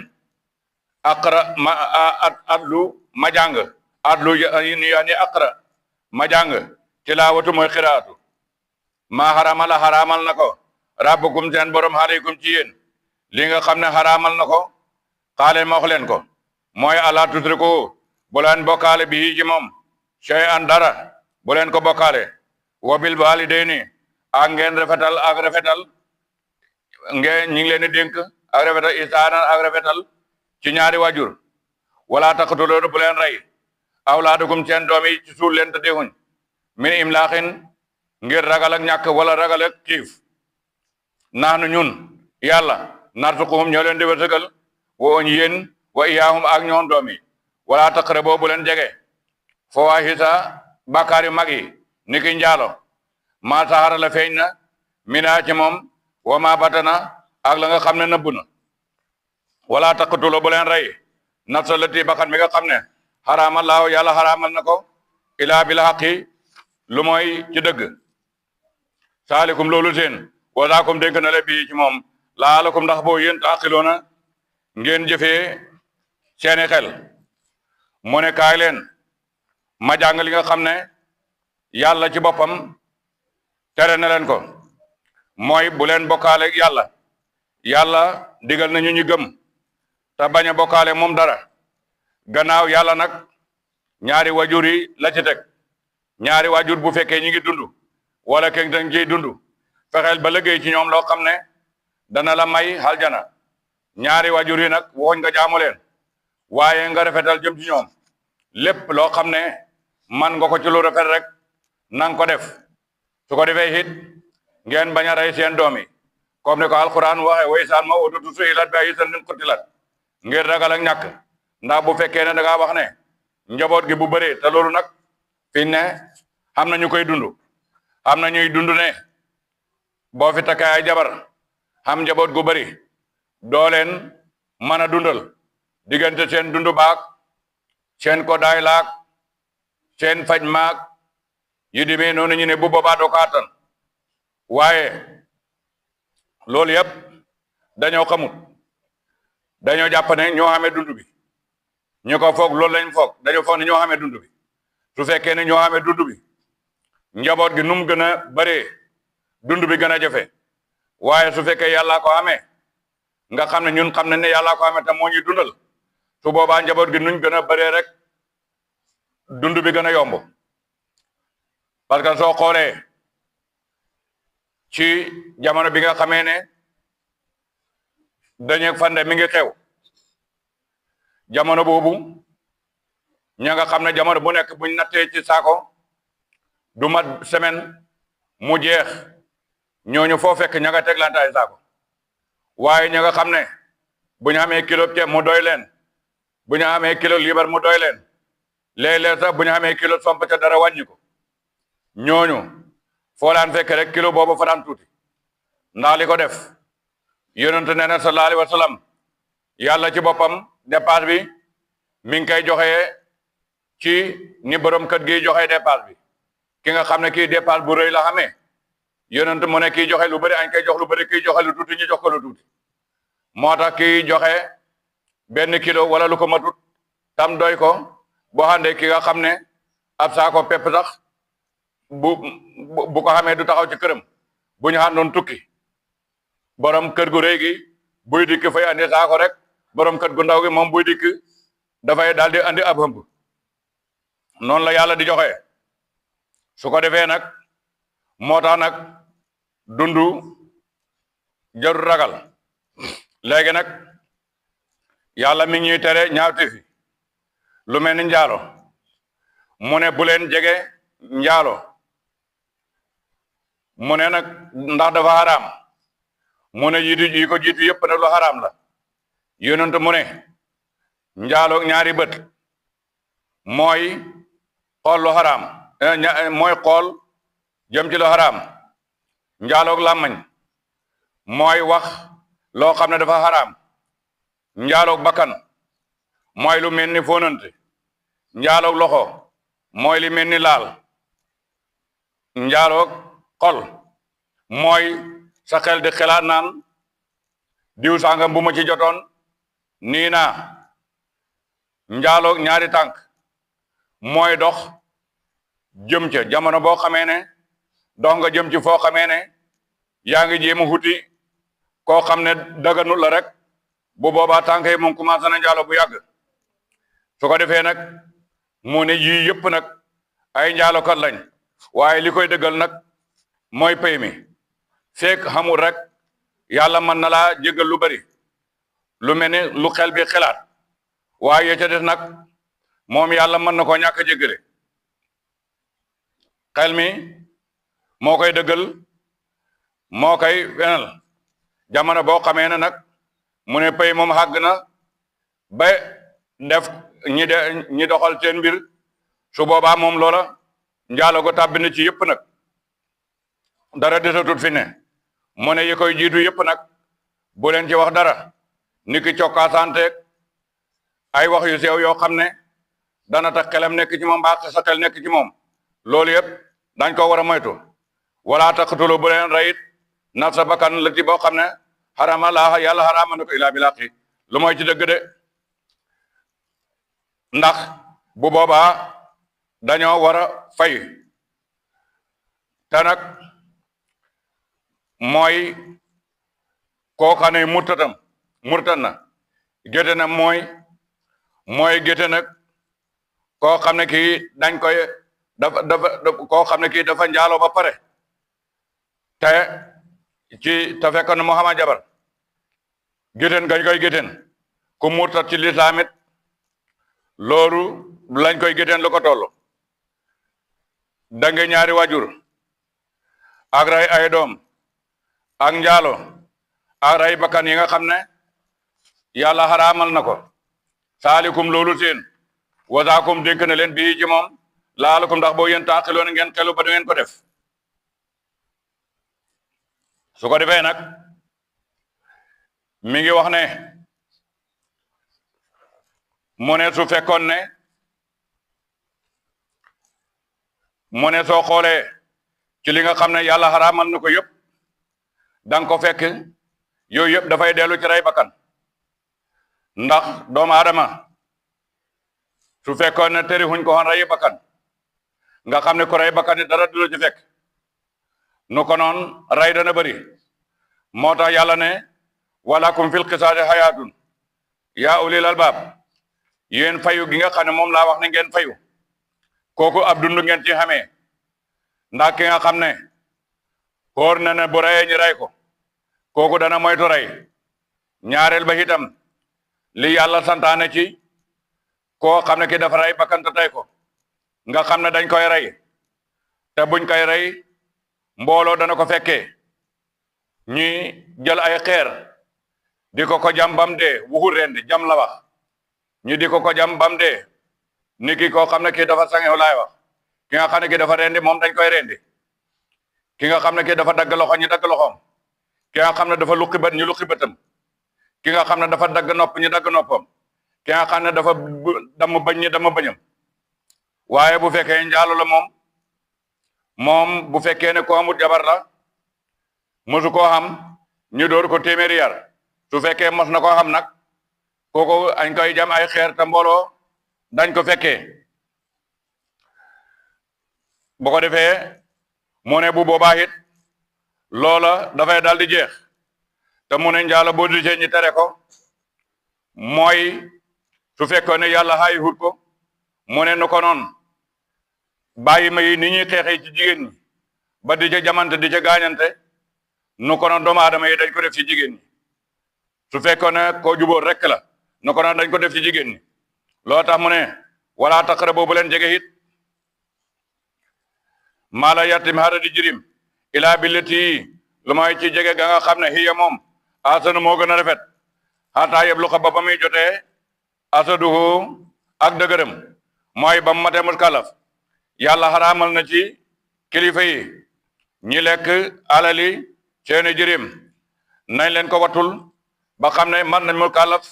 aqra ma adlu ma jàng adlu yani aqra ma jàng tilaawatu mooy xiraatu maa xaraamal na ko rabbukum seen borom aleykum ci yéen li nga xam ne xaraamal na ko xaale ma wax leen ko mooy ala tusriku bu leen bokkaale bi ci moom shay'an dara bu leen ko bokkaale wa bil walidayni ak ngeen rafetal ngeen ñi ngi leen di dénk ak rafetal isaanan ak rafetal ci ñaari wajur wala taqtuluu bu leen rey awlaadakum seen doom yi ci suul leen te deexuñ min imlaaxin ngir ragal ak ñàkk wala ragal ak xiif naanu ñun yàlla narzuquhum ñoo leen di wërsëgal wa yéen wa iyaahum ak ñoon doom yi wala taqraboo bu leen jege fawaahisa bàkkaar yu mag yi niki njaalo maa saxara la feeñ na mina ci moom wa ma batana ak la nga xam ne nëbb na wala taqtulu bu leen rey nafsa lati bakkan mi nga xam ne xaraamallaahu yàlla xaraamal na ko ilaa bil haqi lu mooy ci dëgg saalikum loolu seen wasaakum dénk na le bii ci moom laalakum ndax boo yéen taqiloona ngeen jëfee seeni xel mu ne kaay leen ma jàng li nga xam ne yàlla ci boppam tere na leen ko mooy bu leen bokkaale yàlla yàlla digal nañu ñu gëm te bañ a bokkaale moom dara gannaaw yàlla nag ñaari wajur yi la ci teg ñaari wajur bu fekkee ñi ngi dund wala kenn dañ ciy dund fexeel ba liggéey ci ñoom loo xam ne dana la may aljana ñaari wajur yi nag waxuñ nga jaamu leen waaye nga rafetal jëm ci ñoom lépp loo xam ne man nga ko ci lu rafet rek nang ko def su ko defee it ngeen bañ a rey seen doom yi comme ni ko alquran waxe way saan ma ututu suilat bi ay sannin qutilat ngir ragal ak ñàkk ndax bu fekkee ne da ngaa wax ne njaboot gi bu bëree te loolu nag fi ne am na ñu koy dund am na ñuy dund ne boo fi takkee ay jabar am njaboot gu bëri doo leen mën a dundal diggante seen dundu baak seen ko daay laak seen faj maak yi demee noonu ñu ne bu boobaa doo ko attan waaye loolu yëpp dañoo xamut dañoo jàpp ne ñoo xamee dund bi ñu ko foog loolu lañ foog dañoo foog ne ñoo xamee dund bi su fekkee ne ñoo xamee dund bi njaboot gi nu mu gën a bëree dund bi gën a jafe waaye su fekkee yàllaa ko amee nga xam ne ñun xam ne ne yàllaa ko amee te moo ñuy dundal su boobaa njaboot gi nuñ gën a bëree rek dund bi gën a yomb parce que soo xoolee ci jamono bi nga xamee ne dañu fande mi ngi xew jamono boobu ña nga xam ne jamono bu nekk buñ nattee ci saako du mat semaine mu jeex ñooñu foo fekk ña nga teglante ay saako waaye ña nga xam ne bu ñu amee kilo ceeb mu doy leen bu ñu amee kilo liibar mu doy leen léeg-léeg sax bu ñu amee kilo somp ca dara wàññi ko ñooñu foo laan fekk rek kilo boobu fa daan tuuti ndax li ko def yonent nee na sallallahu alayhi wa sallam yàlla ci boppam dépasse bi mi ngi koy joxe ci ni borom kër gi joxe dépasse bi ki nga xam ne kii dépasse bu rëy la xamee yonent mu ne kii joxe lu bëri añ koy jox lu bëri kii joxe lu tuuti ñu jox ko lu tuuti moo tax kii joxe benn kilo wala lu ko matut tam doy ko boo xamee ki nga xam ne ab saako pepp sax bu ko xamee du taxaw ci këram bu ñu àndoon tukki borom kër gu rëy gi buy dikk fay andi saako rek borom kër gu ndaw gi moom buy dikk dafay daal di andi ab hëmb noonu la yàlla di joxe su ko defee nag moo tax nag dundu jarul ragal léegi nag yàlla mi ñuy tere ñaawte fi lu mel ni njaalo mu ne bu leen jege njaalo mu ne nag ndax dafa xaraam mu ne yi ko jiitu yëpp nag lu xaraam la yonent mu ne njaaloog ñaari bët mooy xool lu xaraam mooy xool jëm ci lu xaraam njaaloog làmmañ mooy wax loo xam ne dafa xaraam njaaloog bakkan mooy lu mel ni fóonante njaaloog loxo mooy li mel ni laal njaaloog xol mooy sa xel di xelaat naan diw sangam bu ma ci jotoon nii naa njaaloog ñaari tànk mooy dox jëm ca jamono boo xamee ne dox nga jëm ci foo xamee ne yaa ngi jéem a xuti koo xam ne daganul la rek bu boobaa tànk yi moom commencé na njaalo bu yàgg su ko defee nag mu ne yii yëpp nag ay njaalokat lañ waaye li koy dëggal nag mooy pay mi fekk xamul rek yàlla mën na laa jégal lu bari lu mel ni lu xel bi xelaat waaye ca des nag moom yàlla mën na koo ñàkk a jégale xel mi moo koy dëggal moo koy wenal jamono boo xamee ne nag mu ne pay moom xàgg na ba def ñi doxal seen mbir su boobaa moom loola njaalo go tàbbi na ci yëpp nag dara desatut fi ne mu ne yi koy jiitu yëpp nag bu leen ci wax dara niki cokkaasanteeg ay wax yu sew yoo xam ne dana tax xelam nekk ci moom mbaa sa xel nekk ci moom loolu yëpp dañ ko war a moytu wala taqtulu bu leen rayit nafsa bakkan la ci boo xam ne xarama laa yàlla xarama na ko ilaa bil haqqi lu mooy ci dëgg de ndax bu boobaa dañoo war a fay te nag mooy koo xam ne murtat na géte na mooy géte nag koo xam ne kii dañ koy dafa koo xam ne kii dafa njaaloo ba pare te fekk na Muhammad jabar géteen gañ koy géteen ku murtat ci lislaamit loolu lañ koy géteen lu ko toll dange ñaari wajur ak ray ay doom ak njaalo ak ray bakkan yi nga xam ne yàlla xaraamal na ko saalikum loolu seen wasaakum dénk na leen bii ci moom laalakum ndax boo yéen taaxiloon ngeen xelu ba du ngeen ko def su ko defee nag mi ngi wax ne mu ne su fekkoon ne mu ne soo xoolee ci li nga xam ne yàlla xaraamal na ko yëpp danga ko fekk yooyu yëpp dafay dellu ci rey bakkan ndax doomu aadama su fekkoon ne teri xuñ ko xoon rey bakkan nga xam ne ko rey bakkan ni dara du la ci fekk nu ko noon rey dana bëri moo tax yàlla ne walakum fil qisaasi hayaatun yaa ulil albaab yéen fayu gi nga xam ne moom laa wax ne ngeen fayu kooku ab dund ngeen ci xamee ndax ki nga xam ne xoor na ne bu reyee ñi rey ko kooku dana moytu rey ñaareel ba itam li yàlla santaane ci koo xam ne ki dafa rey bakkan te tey ko nga xam ne dañ koy rey te buñ koy rey mbooloo dana ko fekkee ñi jël ay xeer di ko jam bam dee wuxul rendi jam la wax ñu di ko jam bam dee ni ki koo xam ne kii dafa sangew laay wax ki nga xam ne kii dafa rendi moom dañ koy rendi ki nga xam ne kii dafa dagg loxo ñu dagg loxoom ki nga xam ne dafa luqi bët ñu luqi bëtam ki nga xam ne dafa dagg nopp ñu dagg noppam ki nga xam ne dafa damm bañ ñi dama bañam waaye bu fekkee njaalo la moom bu fekkee ne ko amul jabar la mosu koo xam ñu door ko téeméeri yar su fekkee mos na koo xam nag kooku añ koy jam ay xeer te mbooloo dañ ko fekkee bu ko defee mu ne bu boobaa it loola dafay dal di jeex te mu ne njaalo boo disee ñi tere ko mooy su fekkoon ne yàlla xaayi hut ko mu ne nu ko noon bàyyi ma yi ni ñuy xeexee ci jigéen ñi ba di ca jamante di ca gaañante nu ko noon doomu aadama yi dañ ko def ci jigéen ñi su fekkoon ne koo jubóor rek la nu ko noon dañ ko def ci jigéen ñi loo tax mu ne wala taqrabu bu leen jege it maala yatim hara di jirim ilaa billati lu may ci jege ga nga xam ne hiya moom asanu moo gën a rafet xataa yëpp lu xa ba muy jotee asaduhu ak dëgërëm mooy ba mu matee muskalaf yàlla xaraamal na ci kilifa yi ñi lekk alali seeni jirim nañ leen ko watul ba xam ne man nañ muskalaf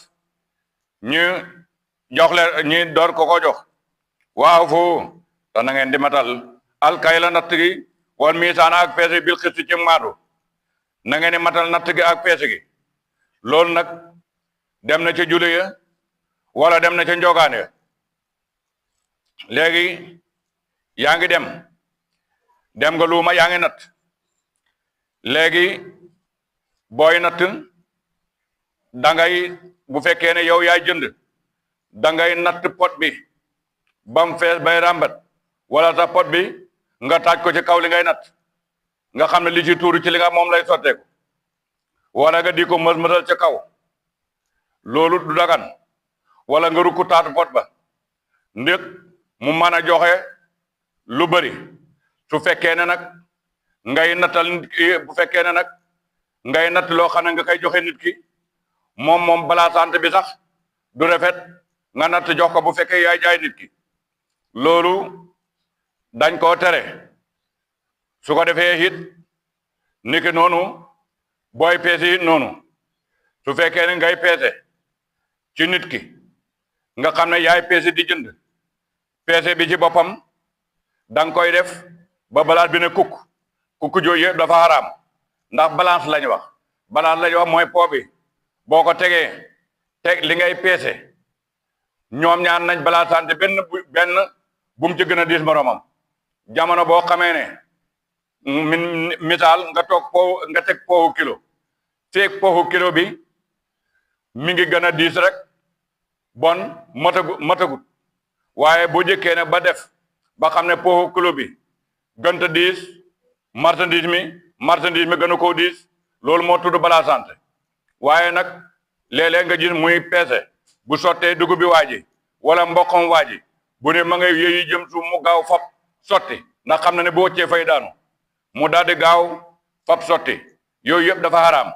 ñu jox leen ñi door ko jox waaw fu te na ngeen di matal alkayla natt gi wal miisaan ak peese bil xisti ci maatu na ngeen di matal natt gi ak peese gi loolu nag dem na ca jule ya wala dem na ca njogaane léegi yaa ngi dem nga luuma yaa ngi natt léegi booy natt dangay bu fekkee ne yow yaay jënd dangay natt pot bi bam fees bay ràmbat wala sax pot bi nga taaj ko ci kaw li ngay natt nga xam ne li ci tuuru ci li nga moom lay sotteeku wala nga di ko mës-mësal ca kaw loolu du dagan wala nga rukku taatu pot ba ndéeg mu mën a joxe lu bari su fekkee ne nag ngay nattal nit ki bu fekkee ne nag ngay natt loo xam ne nga koy joxe nit ki moom balaa sant bi sax du rafet nga natt jox ko bu fekkee yaay jaay nit ki loolu dañ koo tere su ko defee it niki noonu booy peese it noonu su fekkee ne ngay peese ci nit ki nga xam ne yaay peese di jënd peese bi ci boppam da nga koy def ba balance bi ne kukk jooju yëpp dafa xaraam ndax balance lañ wax mooy po bi boo ko tegee teg li ngay peese ñoom ñaar nañ balaasante benn bu mu ci gën a diis moromam jamono boo xamee ne misaal nga teg powu kilo feeg powu kilo bi mi ngi gën a diis rek bon matagut waaye bu jëkkee ne ba def ba xam ne powu kilo bi gënta diis marchandise mi gën a koo diis loolu moo tudd balaasante waaye nag léeg-léeg nga gis muy peese bu sottee dugub bi waaji wala mboqam waaji bu ne ma ngay yéeyi jëm su mu gaaw fab sotti ndax xam na ne bu wëccee fay daanu mu daal di gaaw fab sotti yooyu yëpp dafa xaraam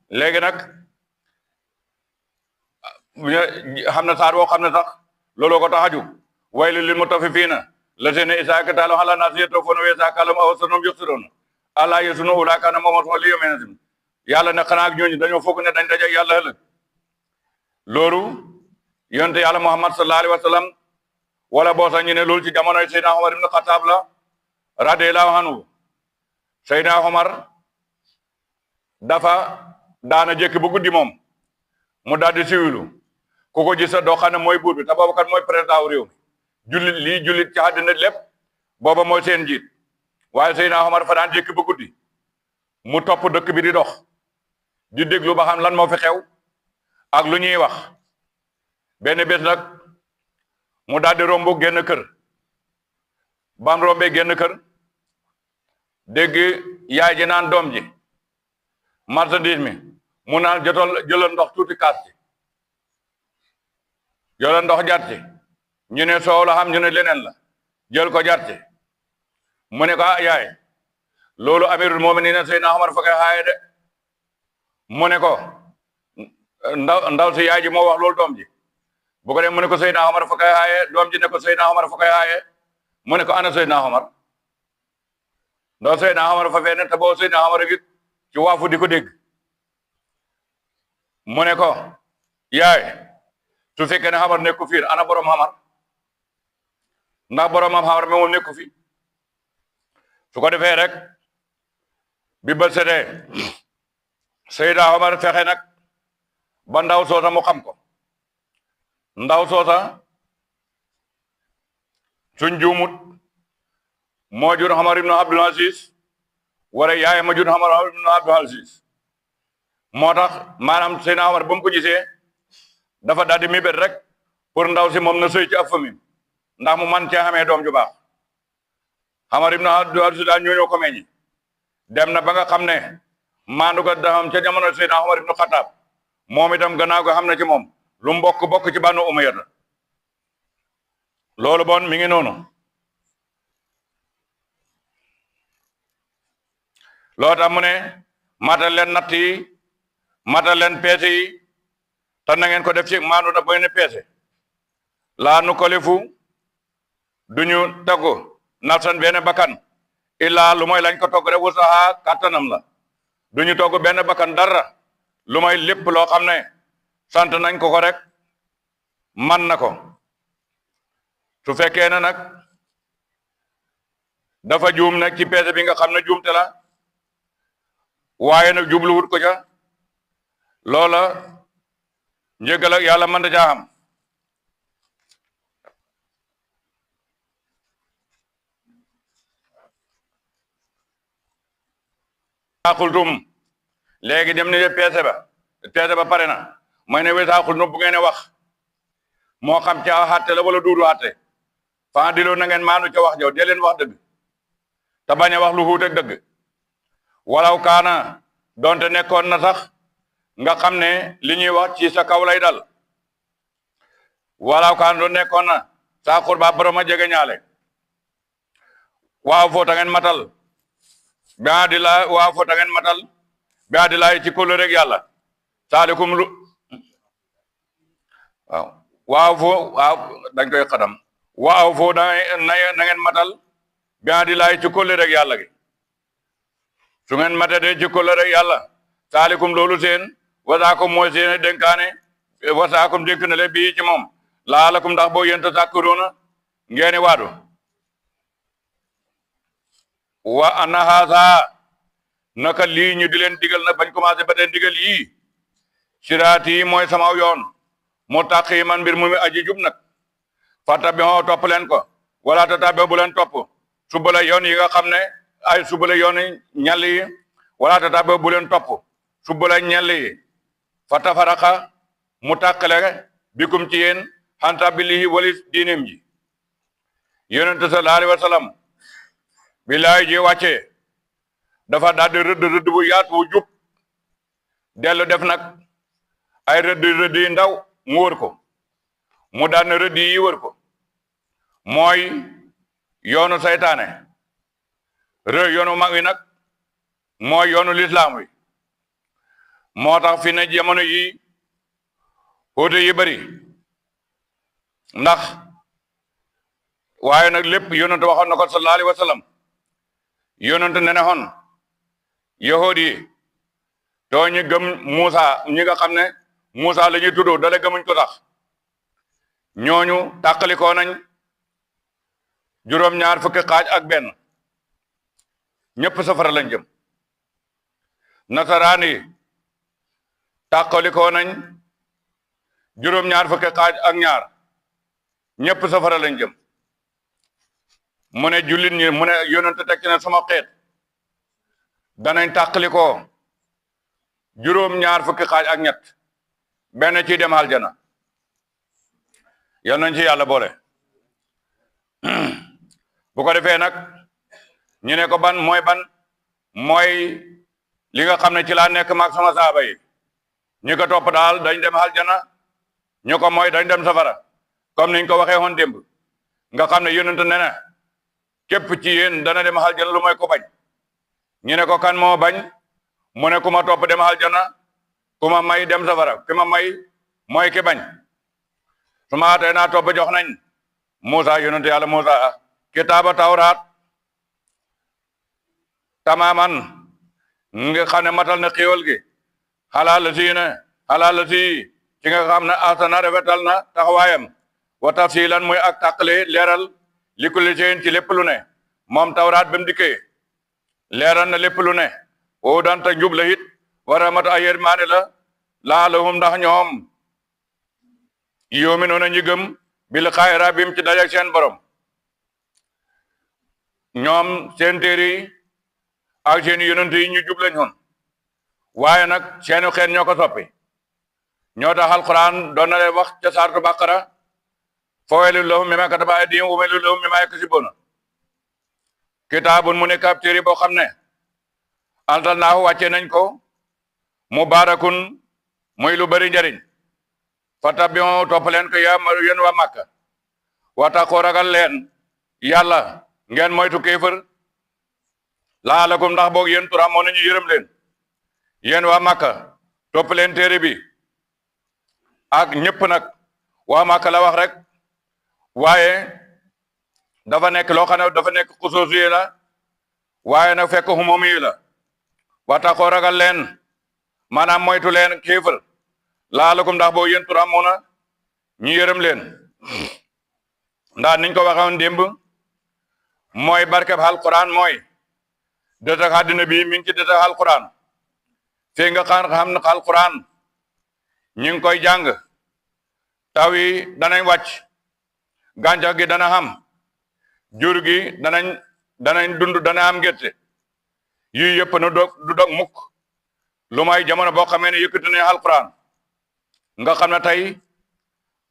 léegi nag xam na saar woo xam ne sax looloo ko tax a jóg waylun lil mutaffifina lazina izaa ktaaluu alaa naasi yastawfuuna wa izaa kaaluuhum aw wazanuhum yuxsiruuna alaa yazunnu ulaa'ika annahum mab'uusuuna li yawmin aziim yàlla ne xanaa ak ñooñu dañoo foog ne dañ daje yàlla ëllëg loolu yonte yàlla Muhammad sallallahu alayhi wa sallam wala boo sax ñu ne loolu ci jamonoy Seydina Omar ibn Xataab la radiyallahu anhu Seydina Omar dafa daana jékki bu guddi moom mu daal di siwilu ku ko gis doo xam ne mooy buur bi te boobu kat mooy président wu réew mi jullit ci àddina lépp booba mooy seen njiit waaye Seydina Omar fa daan jékki bu guddi mu topp dëkk bi di dox di déglu ba xam lan moo fi xew ak lu ñuy wax benn bés nag mu daal di romb génn kër bam rombee génn kër dégg yaay ji naan doom ji marchandise mi mu naan jëlal ndox tuuti kaas ci jëlal ndox jar ci ñu ne soow la xam ñu ne leneen la jël ko jar ci mu ne ko yaay loolu amirul mu'minin Seydina Omar fa koy xaaye de mu ne ko ndaw si yaay ji moo wax loolu doom ji bu ko dee mu ne ko Seydina Omar fa koy xaaye doom ji ne ko Seydina Omar fa koy xaaye mu ne ko ana Seydina Omar ndaw Seydina Omar fa fee ne te boo Seydina Omar gi ci waafu di ko dégg mu ne ko yaay su fekkee ne Omar nekku fii ana borom Omar ndax borom Omar moom nekku fi su ko defee rek bi ba setee Seydina Omar fexe nag ba ndaw soosa mu xam ko ndaw soosa suñ juumut moo jur Omar ibn Abdul Aziz wala yaay ma jur Omar ibn Abdul Aziz moo tax maanaam Seydina Omar ba mu ko gisee dafa daal di mébét rek pour ndaw si moom na sëy ci ab famille ndax mu man cee xamee doom ju baax Omar ibn Abdul Aziz daal ñooñoo ko meññi dem na ba nga xam ne maandu ko daxam ca jamono Seydina Omar ibn Xataab moom itam gannaaw ko xam na ci moom lu bokk ci Banu Umayya loolu bon mi ngi noonu loo tax mu ne matal leen natt yi matal leen peese yi te na ngeen ko def ci maandu na boy ne peese laa nu kolifu duñu togg nafsan benn bakkan illaa lu mooy lañ ko togg rek wusaha kàttanam la duñu togg benn bakkan dara lu mooy lépp loo xam ne sant nañ ko rek man na ko su fekkee ne nag dafa juum nag ci peese bi nga xam ne juumte la waaye nag jubluwut ko ca loola njëgal ak yàlla mën da caa xam xultum léegi dem ni peese ba pare na mooy ne wesa xultum bu ngeen wax moo xam ca xatte la wala duudu xatte fa diloo na ngeen maanu ca wax jow dee leen wax dëgg te bañ a wax lu xuut ak dëgg walaw kaana donte nekkoon na sax nga xam ne li ñuy wax ci sa kaw lay dal walaw kaana doon nekkoon na saa xurba borom a jege ñaale waaw foo ta ngeen matal ba di la waaw foo ta ngeen matal ba di la ci kóllëre rek yàlla saalikum lu waaw foo waaw dañ koy xadam waaw foo na ngeen matal ba di la ci kóllëre rek yàlla gi su ngeen matadee ci kóllëre yàlla saalikum loolu seen wasaakum mooy seen dénkaane wasaakum dénk na le bii ci moom laalakum ndax boo yénta sàkkuroona ngeeni waadu wa anna haasa naka lii ñu di leen digal nag bañ commencé ba leen digal yii siraat yi mooy sama yoon mu taqi man mbir mu aji jub nag fattabi'u topp leen ko wala tattabi'u bu leen topp subula yoon yi nga xam ne ay subula yoon ñal yi wala tattabi'u bu leen topp subula ñal yi fatafaraqa mu tàqale bikum ci yéen xanta bilihi walis diineem ji yonent sallallahu alayhi wa sallam bilaay ji wàccee dafa daldi rëdd bu yaatu bu jub dellu def nag ay rëdd yi ndaw mu wër ko mu daan rëdd yi wër ko mooy yoonu saytaane yoonu mag wi nag mooy yoonu lislaam wi moo tax fi ne jamono yi wuute yi bari ndax waaye nag lépp yonent waxoon na ko sallallahu alayhi wa sallam yonent ne xoon yahood yi too ñu gëm Muusa ñi nga xam ne Muusa la ñuy tuddoo dale gëmuñ ko tax ñooñu tàqalikoo nañ juróom-ñaar fukki xaaj ak benn ñëpp safara lañ jëm nasaraan yi tàqalikoo nañ juróom-ñaar fukki xaaj ak ñaar ñëpp safara lañ jëm mu ne jullit ñi mu ne yonent teg ci ne sama xeet danañ tàqalikoo juróom-ñaar fukki xaaj ak ñett benn ci dem aljana yal nañ ci yàlla boole bu ko defee nag ñu ne ko ban mooy li nga xam ne ci laa nekk maag sama saaba yi ñi ko topp daal dañ dem aljana ñu ko mooy dañ dem safara comme niñ ko waxee woon démb nga xam ne yonent ne na képp ci yéen dana dem aljana lu mooy ko bañ ñu ne ko kan moo bañ mu ne ku ma topp dem aljana ku ma may dem safara ki ma may mooy ki bañ su ma atee naa topp jox nañ Muusa yonent yàlla Muusa kitaaba tawraat tamaman nga xam ne matal na xéewal gi xalaa la si ci nga xam ne asana rafetal na taxawaayam wa tafsilan muy ak tàqale leeral li kulli shay'in ci lépp lu ne moom tawraat ba mu dikkee leeral na lépp lu ne woo danta njub la it wa rahmatu ay yërmaane la laalahum ndax ñoom yu'minuuna ñi gëm bil xayra bim ci dajak seen borom ñoom seen téere yi ak seen yonent yi ñu jub lañ xoon waaye nag seenu xeet ñoo ko soppi ñoo tax alquran doon na leen wax ca saartu baqara fa waylun lahum mimmaa katabat aydihim wa waylun lahum mimmaa yaksibuun kitaabun mu nekk ab téere boo xam ne anzalnaahu wàcce nañ ko mubaarakun muy lu bari njariñ fattabi'u topp leen ko yéen waa Makka wattaqu ragal leen yàlla ngeen moytu kéefër laalakum ndax boog yéen turhamuun ñu yërëm leen yéen waa Makka topp leen téere bi ak ñëpp nag waa Makka la wax rek waaye dafa nekk loo xam ne dafa nekk xusuusi la waaye nag fekk umumi la wattaqu ragal leen maanaam moytu leen kéefër laalakum ndax boo yéen turhamuuna ñu yërëm leen ndax niñ ko waxoon démb mooy barkeb alquran mooy dëtëk àddina bi mi ngi ci dëtëk alquran fii nga xam ne alquran ñu ngi koy jàng taw yi danañ wàcc gàncax gi dana xam jur gi danañ dund dana am gerte yii yëpp nu du dog mukk lu may jamono boo xamee ne yëkkati ne alquran nga xam ne tey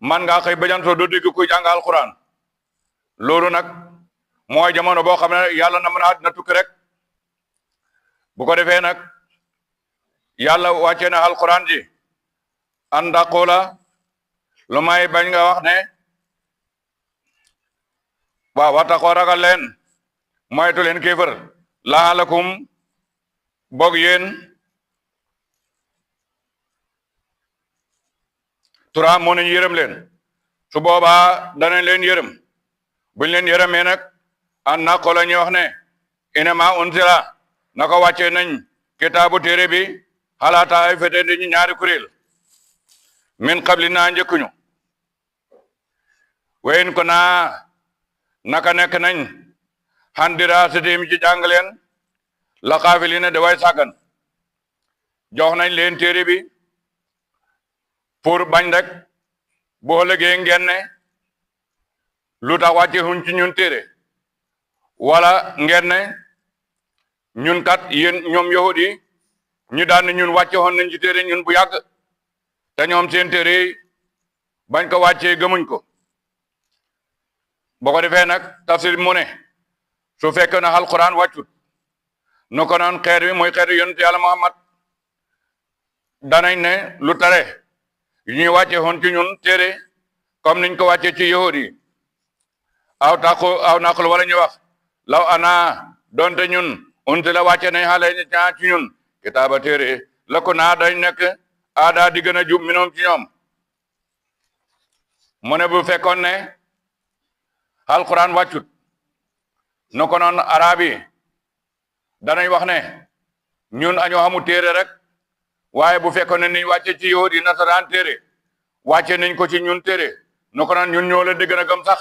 man ngaa xëy bajantoo doo dégg kuy jàng alquran loolu nag mooy jamono boo xam ne yàlla na mën a àddina tukki rek bu ko defee nag yàlla wàccee na alquran ji andaqula lu may bañ nga wax ne waaw wattaqoo ragal leen moytu leen kéefër laalakum boog yéen tura moo nañu yërëm leen su boobaa danañ leen yërëm buñ leen yërëmee nag an naqo la ñuy wax ne inama unsila naka wàccee nañ kitaabu téere bi xalaata ay fete ñu ñaari kuréel min qabli naa njëkkuñu wayin ko naa naka nekk nañ xandira sitim ci jàng leen la xaafilina da way sàggan jox nañ leen téere bi pour bañ rek boo lëgee ngeen ne lu tax wàcce huñ ci ñun téere wala ngeen ne ñun kat yéen ñoom yahud yi ñu daan ne ñun wàcce woon nañ ci téere ñun bu yàgg te ñoom seen téere bañ ko wàccee gëmuñ ko boo ko defee nag tafsir mu ne su fekkee na alquran wàccut nu ko noon xeer wi mooy xeer yonent yàlla Muhammad danañ ne lu tare yu ñuy wàcce woon ci ñun téere comme niñ ko wàccee ci yahud yi aw naqul wala ñu wax law ana donte ñun unti la wàcce nañ xale ñaa ci ñun kitaaba téere la ko naa dañ nekk aada di gën a jub minoom ci ñoom mu ne bu fekkoon ne alquran wàccut nu ko noon arab yi danañ wax ne ñun añoo xamu téere rek waaye bu fekkoon ne niñ wàcce ci yahudi nasaraan téere wàcce nañ ko ci ñun téere nu ko noon ñun ñoo leen di gën a gëm sax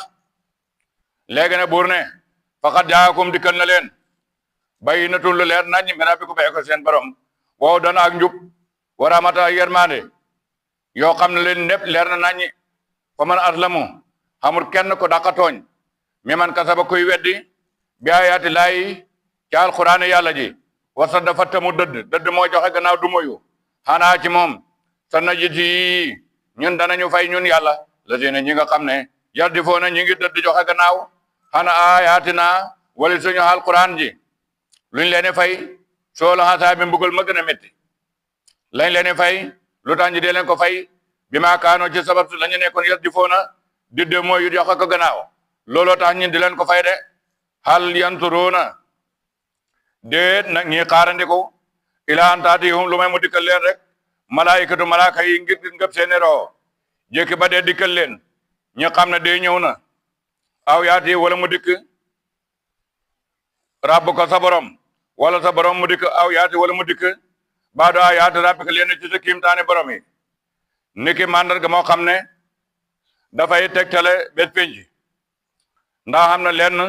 léegi ne buur ne faqad jaakum dikkal na leen bayyinatun lu leer nañ mi rabbikum bàyyi ko seen borom wow dana ak njub wa rahmata yermande yoo xam ne leen lépp leer na nañ fa man aslamu xamul kenn ko dàqa tooñ mi man kasaba kuy weddi bi ayaati laay ci alquran yàlla ji wasa dafa tamu dëdd moo joxe gannaaw du moyu xanaa ci moom sa najit yi ñun danañu fay ñun yàlla la sine ñi nga xam ne yar di foo na ñi ngi dëdd joxe gannaaw xana ayaatina wali suñu alquran ji luñ leen fay soolu xasaa bi mbugal ma gën a métti lañ leen fay lu tax ñu dee leen ko fay bi maa kaanoo ci sabab su la ñu nekkoon yar di foo na didde mooy yu joxe ko gannaaw looloo tax ñun di leen ko fay de hal yanturuuna déet nag ñi xaarandiku ila an taatihum lu may mu dikkal leen rek malaayikatu malaaka yi ngir ngëp seeni roo jékki ba dee dikkal leen ñi xam ne dee ñëw na aw yaati wala mu dikk rabbuka sa borom wala sa borom mu dikk aw yaati wala mu dikk baado aw yaati rabbika leen ci sa kiimtaani borom yi niki màndarga moo xam ne dafay tegtale bés penc ndax xam na lenn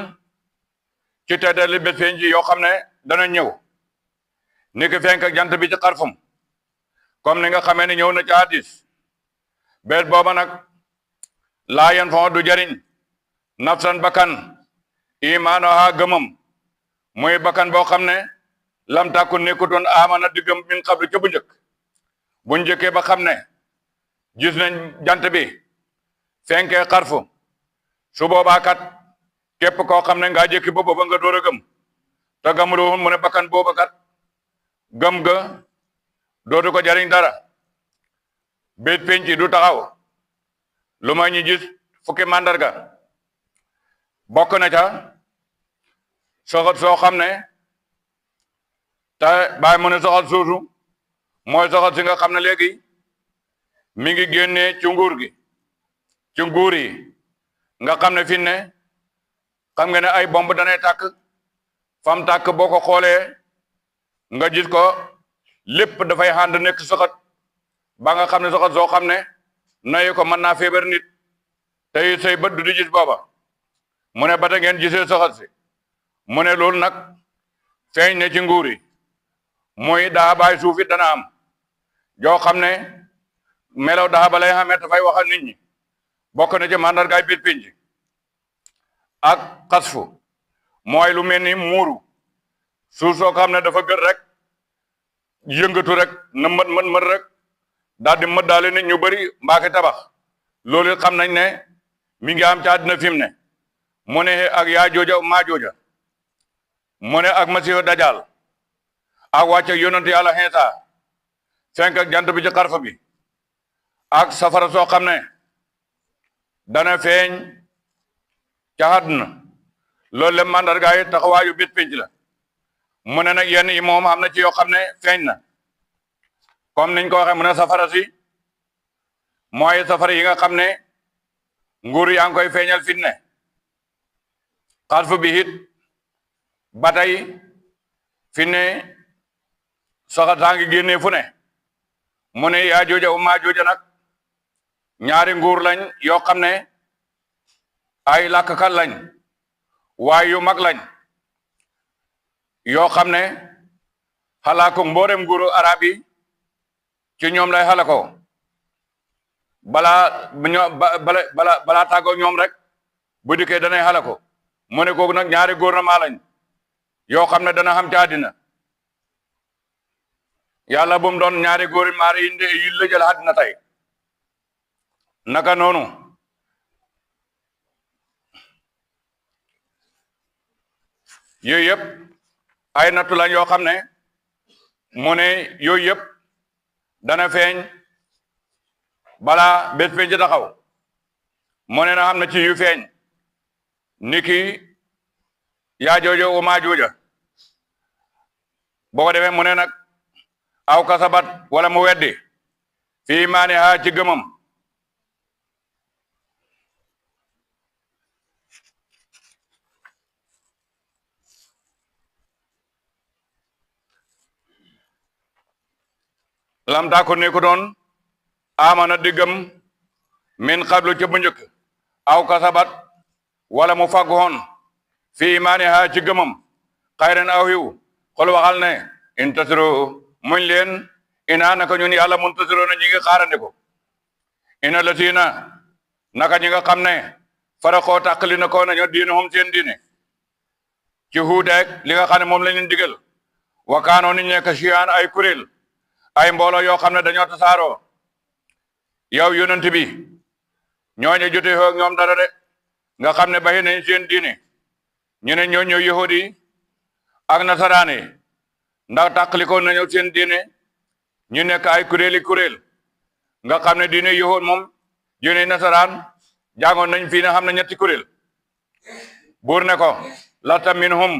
ci tegtale bés penc yoo xam ne dana ñëw niki fenk ak jant bi ci xarfum comme ni nga xamee ne ñëw na ci hadis bés booba nag laa yan fon du jariñ nafsan bakkan imaanoha gëmam muy bakkan boo xam ne lam tàkku nekkutoon amana diggam min xablu ca bu njëkk bu njëkkee ba xam ne gis nañ jant bi fenkee xarfu su boobaa kat képp koo xam ne ngaa jëkki ba booba nga door a gëm te gëmuloo mu ne bakkan booba kat gëm ga dootu ko jariñ dara bét penc du taxaw lu may ñu gis fukki mandarga bokk na ca soxat soo xam ne te bàyyi mu ne soxat soosu mooy soxat si nga xam ne léegi mi ngi génnee ci nguur gi ci nguur yi nga xam ne fi ne xam nga ne ay bomb danay tàkk fam tàkk boo ko xoolee nga gis ko lépp dafay ànd nekk soxat ba nga xam ne soxat soo xam ne nayu ko mën naa feebar nit tey say bët du di gis booba mu ne ba ta ngeen gisee soxat si mu ne loolu nag feeñ ne ci nguur yi muy daa baay suuf it dana am joo xam ne melaw daa ba lay xamee dafay wax ak nit ñi bokk na ci mandargaay bés pénc ak xasfu mooy lu mel ni muuru suuf soo xam ne dafa gër rek yëngatu rek na mët rek daal di mët daale nit ñu bëri mbaake tabax loolu xam nañ ne mi ngi am ci àddina fi mu ne mu ne ak yaa jooja maa jooja mu ne ak masihu dajal ak wàcc ak yonent yàlla Iisaa fenk ak jant bi ci xarfa bi ak safara soo xam ne dana feeñ ca àdduna loolu le mandarga yi taxawaayu bés pénc la mu ne nag yenn yi moom am na ci yoo xam ne feeñ na comme niñ ko waxee mu ne safara si mooy safara yi nga xam ne nguur yaa ngi koy feeñal fi ne xarfu bi it ba tey fi ne saxa saa ngi génnee fu ne mu ne yaa jooja wa maa jooja nag ñaari nguur lañ yoo xam ne ay làkkat lañ waaye yu mag lañ yoo xam ne xalaako mboolem nguuru arab yi ci ñoom lay xalako balaa tàggoo ñoom rek bu dikkee danay xalako mu ne kooku nag ñaari gouvernement lañ yoo xam ne dana xam ci àddina yàlla bu mu doon ñaari gouvernement yi la jël àddina tey naka noonu yooyu yëpp ay nattu lañ yoo xam ne mu ne yooyu yëpp dana feeñ balaa bés feeñ ci taxaw mu ne na xam ne ci yu feeñ niki yaa joojo wa maa jooja boo ko defee mu ne nag aw kasabat wala mu weddi fii maani ha ci gëmam lam taa ko ne ko doon amana diggam min xablu ca bu njëkk aw kasabat wala mu faggoon fii maani ha ci gëmam xayran aw xiw xol waxal ne in tasiro muñ leen ina naka ñun yàlla mun tasiro na ñi ngi xaarandi ko ina latiina naka ñi nga xam ne faraxoo tàqali na ko nañu diine hum seen diine ci xuuteeg li nga xam ne moom lañ leen digal wakaanoo ni ñekk siyaan ay kuréel ay mbooloo yoo xam ne dañoo tasaaroo yow yonent bi ñooñu jote ak ñoom dara de nga xam ne baxi nañ seen diine ñu ne ñoo ñëw yahudi ak nasaraani ndax tàqalikoo nañu seen diine ñu nekk ay kuréel nga xam ne diine yahud moom diine nasaraan jàngoon nañ fii ne xam ne ñetti kuréel buur ne ko lata minhum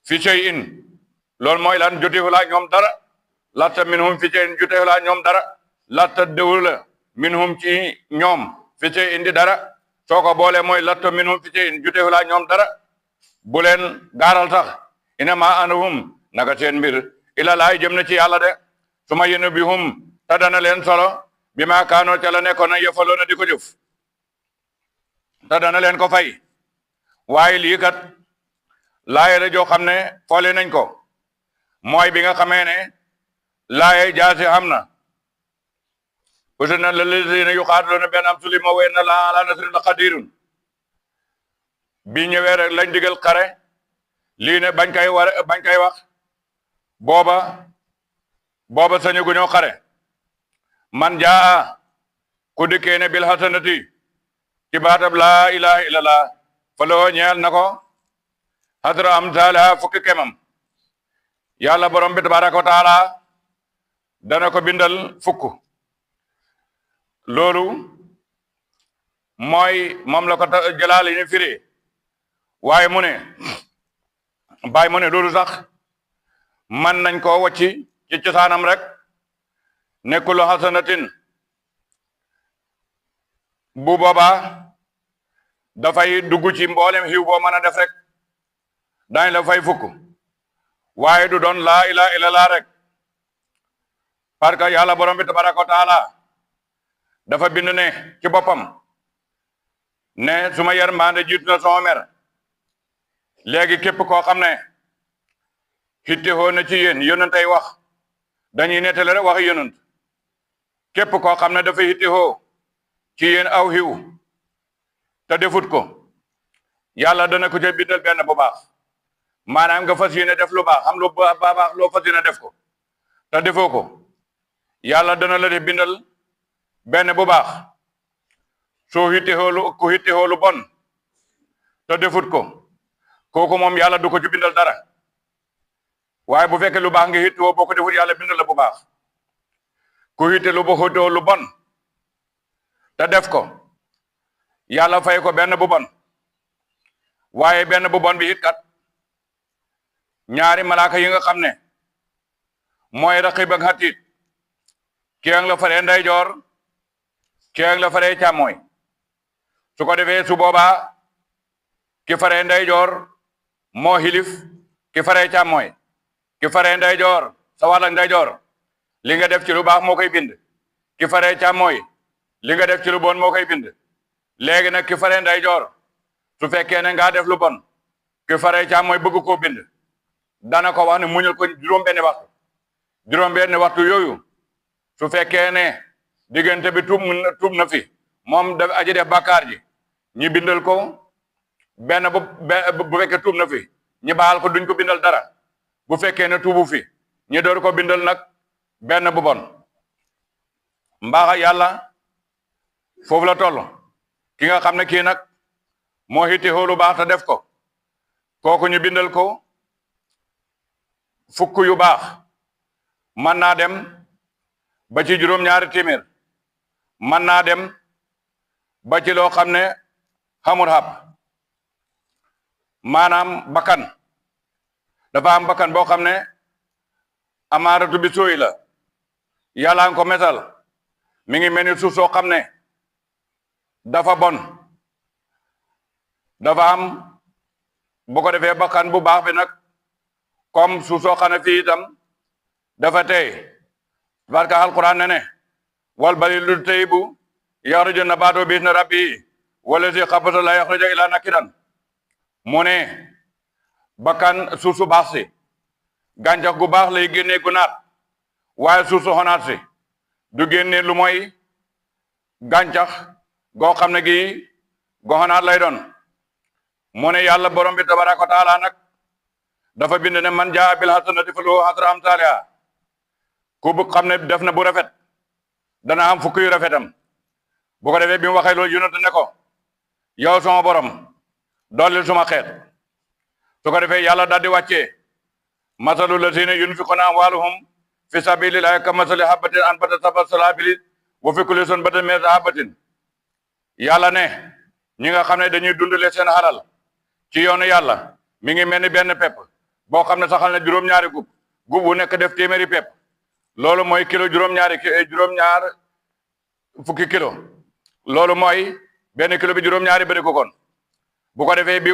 fi shay'in loolu mooy lan jotewulaa ñoom dara lata minhum fi shay'in jotewulaa ñoom dara lata dewula minhum ci ñoom fi shay'in di dara soo ko boole mooy lata minhum fi shay'in jotewulaa ñoom dara bu leen gaaral sax inama anahum naka seen mbir ila laay jëm na ci yàlla de su ma yéen bi hum te dana leen solo bi ma kaanoo ca la nekkoon na yëfaloo na di ko jëf te dana leen ko fay waaye lii kat laaye la joo xam ne foole nañ ko mooy bi nga xamee ne laaye jaasi xam na usina lalladina yuqaatiluuna bi annahum zulimu wa inna Allaha ala nasrihim la qadirun bi ñëwee rek lañ digal xare lii ne bañ koy wax booba sañu gu ñoo xare man jaa ku dikkee ne bil hasanati ci baatab laa ilaha illallah fa loo ñeel na ko hadra am saaliha fukki kemam yàlla borom bi tabaraka wa taala dana ko bindal fukk loolu mooy moom la ko jalaal yi ne firi waaye mu ne bàyyi mu ne loolu sax man nañ koo wacci ci cosaanam rek nekkul hasanatin bu boobaa dafay dugg ci mboolem xiw boo mën a def rek dañ la fay fukk waaye du doon laa ilaha illallah rek parce que yàlla borom bi tabaraka wa taala dafa bind ne ci boppam ne suma yërmande jiitu na sama mer léegi képp koo xam ne xittewoo na ci yéen yonentay wax dañuy nettale rek waxi yonent képp koo xam ne dafa xittewoo ci yéen aw xiw te defut ko yàlla dana ko ca bindal benn bu baax maanaam nga fas yéene def lu baax xam lu baax loo fas yéene def ko te defoo ko yàlla dana la def bindal benn bu baax soo xittewoo lu bon te defut ko kooku moom yàlla du ko ci bindal dara waaye bu fekkee lu baax nga xittewoo boo ko defut yàlla bindal la bu baax ku xittewoo lu bon te def ko yàlla fay ko benn bu bon waaye benn bu bon bi it kat ñaari malaaka yi nga xam ne mooy raqib ak xatiit kii ang la faree ndeyjoor kii ang la faree càmmooy su ko defee su boobaa ki faree ndeyjoor moo xilif ki faree càmmooy ki faree ndeyjoor sa wàll ak ndeyjoor li nga def ci lu baax moo koy bind ki faree càmmooy li nga def ci lu bon moo koy bind léegi nag ki faree ndeyjoor su fekkee ne ngaa def lu bon ki faree càmmooy bëgg koo bind dana ko wax ne muñal ko juróom-benni waxtu yooyu su fekkee ne diggante bi tuub na fi moom daf aji def bàkkaar ji ñi bindal ko benn bu fekkee tuub na fi ñi baal ko duñ ko bindal dara bu fekkee ne tuubu fi ñi door ko bindal nag benn bu bon mbaaxa yàlla foofu la toll ki nga xam ne kii nag moo xitti xoolu baax te def ko kooku ñu bindal ko fukk yu baax mën naa dem ba ci juróom-ñaari téeméer mën naa dem ba ci loo xam ne xamul xab maanaam bakkan dafa am bakkan boo xam ne amaaratu bi sooy la yàlla nga ko mesal mi ngi mel ni suuf soo xam ne dafa bon dafa am bu ko defee bakkan bu baax bi nag comme suuf soo xam ne fii itam dafa tey barka alquran ne wal balil tayyibu yaxruju nabaatu bi izni rabbi wala si xabata la yaxruju ila nakidan mu ne bakkan suuf su baax si gàncax gu baax lay génnee gu naat waaye suuf su xonaat si du génne lu mooy gàncax goo xam ne gi go xonaat lay doon mu ne yàlla borom bi tabaraka wa taala nag dafa bind ne man jaa bil hasanati falahu ashru amsaaliha ku bu xam ne def na bu rafet dana am fukk yu rafetam bu ko defee bi mu waxee loolu yonent ne ko yow sama borom dollil suma xeet su ko defee yàlla daal di wàccee masalu lazina yunfiquna amwaalahum fi sabilillahi ka masali habbatin anbatat sab'a sanaabila wa fi kulli sunbulatin mi'atu habbatin yàlla ne ñi nga xam ne dañuy dundale seen xalal ci yoonu yàlla mi ngi mel ni benn pepp boo xam ne saxal na juróom-ñaari gub bu nekk def téeméeri pepp loolu mooy kilo juróom-ñaar fukki kilo loolu mooy benn kilo bi juróom-ñaari bëri ko kon bu ko defee bi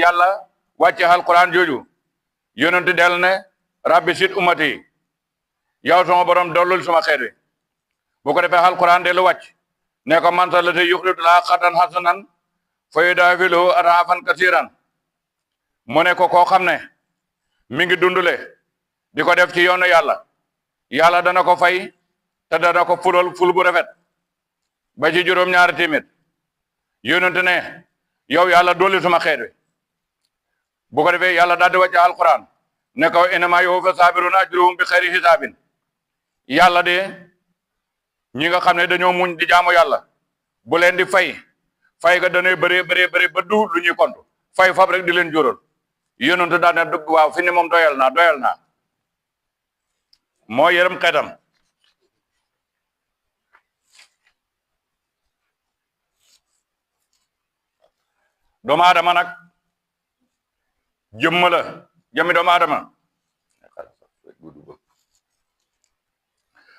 yàlla wàcce alquran jooju yonent del ne rabbi sit ummati yow sama borom dollul suma xeet wi bu ko defee alquran dellu wàcc ne ko man sallati yuxridu laa qardan hasanan fa yudaa'ifu lahu ad'aafan kasiiran mu ne ko koo xam ne mi ngi dundule di ko def ci yoonu yàlla dana ko fay te dana ko ful bu rafet ba ci juróom-ñaari téeméer yonent ne yow yàlla dolli suma xeet wi bu ko defee yàlla daal di wàcce alquran ne ko innamaa yuwaffa saabiruna ajrahum bi xayri hisaabin yàlla de ñi nga xam ne dañoo muñ di jaamu yàlla bu leen di fay ga danay bëree ba du lu ñuy kontu fay fab rek di leen jural yonent daal ne waaw fi ne moom doyal naa moo yërëm xeetam doomu aadama nag jëmm la jëmmi doomu aadama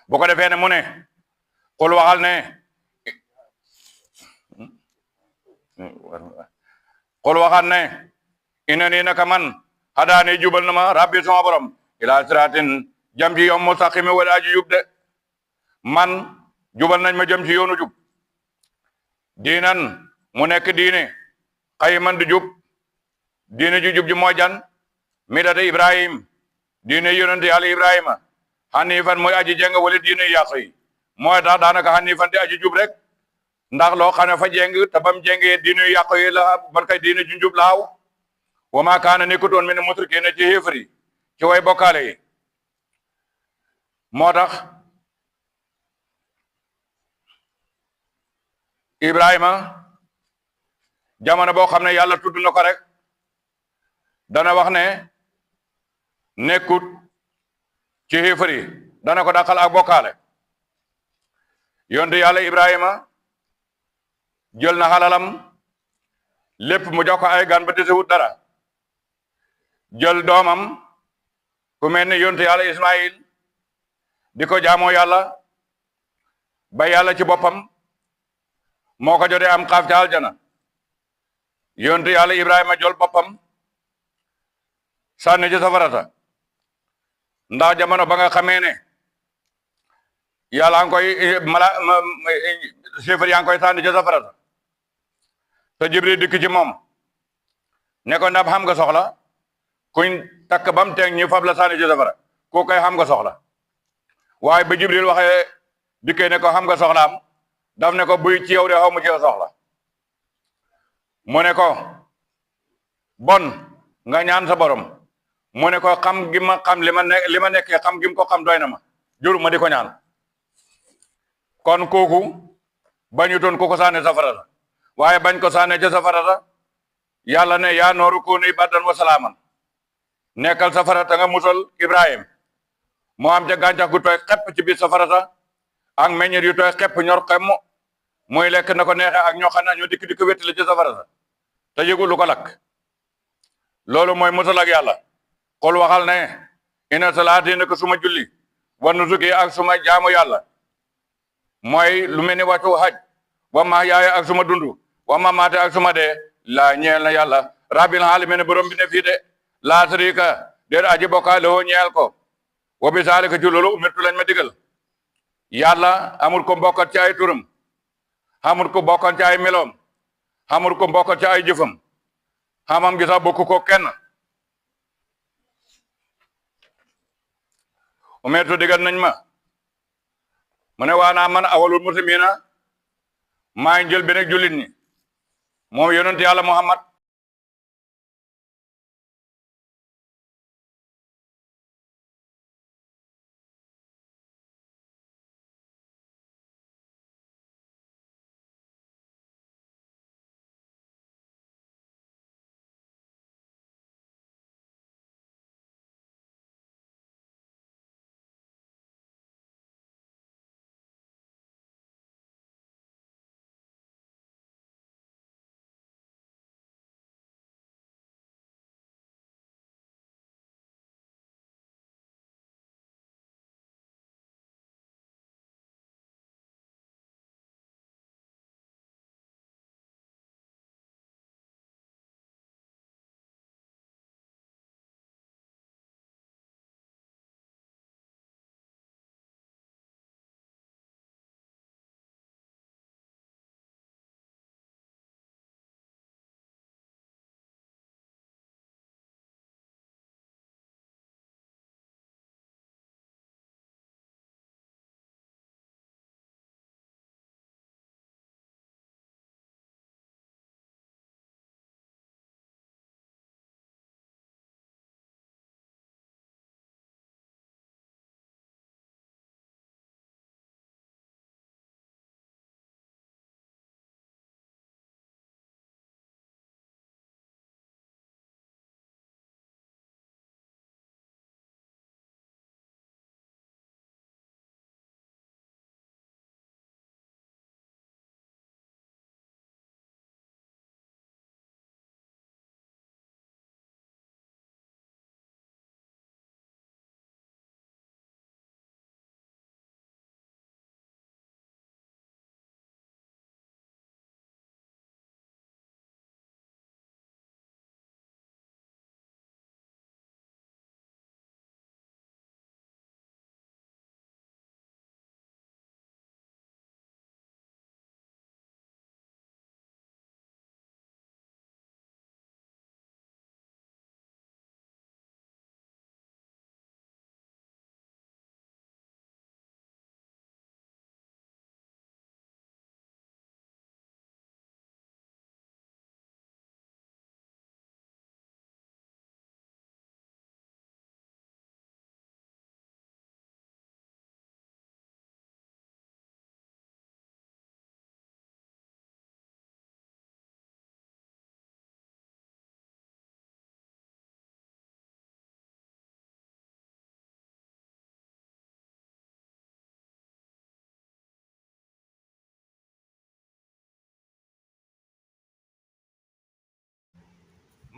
bu ko defee ne mu ne xul waxal ne ina nii naka man hadaani jubal na ma rabbi sama borom ila siratin jëm ci yoon mustaqim wala aji jub de man jubal nañ ma jëm ci yoonu jub diinan mu nekk diine xëy man di jub diine ju jub ji mooy jan midata ibrahim diine yonente yàlla ibrahima hanifan mooy aji jeng wala diine yàq yi mooy tax daanaka hanifan di aji jub rek ndax loo xam ne fa jeng te bam jengee diine yàq yi la ban kay diine ju jub laaw wa ma kaana nekkutoon min musrikiina ci xéefari ci way bokkaale yi moo tax ibrahima jamono boo xam ne yàlla tudd na ko rek dana wax ne nekkut ci xéefari dana ko dàqal ak bokkaale yonte yàlla ibrahima jël na xalalam lépp mu jox ko ay gan ba desewut dara jël doomam ku mel ni yonte yàlla ismail di ko jaamoo yàlla ba yàlla ci boppam moo ko jotee am xaaf ca aljana yonte yàlla ibrahima jël boppam sànni ci safara sa ndax jamono ba nga xamee ne yàlla ngi koy séefar yaa ngi koy sànni ci safara sa te Jibril dikk ci moom ne ko ndax xam nga soxla kuñ takk bam teeg ñi fab la sànni ci safara koo koy xam nga soxla waaye ba Jibril waxee dikkee ne ko xam nga soxlaam daf ne ko buy ci yow de xaw mu ci soxla mu ne ko bon nga ñaan sa borom mu ne ko xam gi ma xam li ma nekkee xam gi ko xam doy na ma juru ma di ko ñaan kon kooku bañu toon ku ko sànni safara la waaye bañ ko sànne ca safara la yàlla ne yaa nooru kuuni bardan wa salaaman nekkal safara ta nga musal Ibrahim moo am ca gàncax gu tooy xepp ci biir safara sa ak meññeet yu tooy xepp ñor xem muy lekk na ko neexe ak ñoo xam ne ñoo dikk wéttali ci safara sa te yëgul lu ko lakk loolu mooy musal ak yàlla xol waxal ne inna salaati nak suma julli wa nusuki ak suma jaamu yàlla mooy lu mel ni wàccu haj wa ma yaaya ak suma dundu wa ma maate ak suma dee laa ñeel na yàlla rabbil alamin borom bi ne fii de laa sarika déer aji bokkaale woo ñeel ko wa bi zalika ci loolu umirtu lañ ma digal yàlla amul ko mbokkat ci ay turam amul ko mbokkat ci ay meloom amul ko mbokkat ci ay jëfam xamam gi sax bokku ko kenn umirtu digal nañ ma mu ne waanaa man awalul muslimina maa ngi jël bi nag jullit ñi moom yonent yàlla Muhammad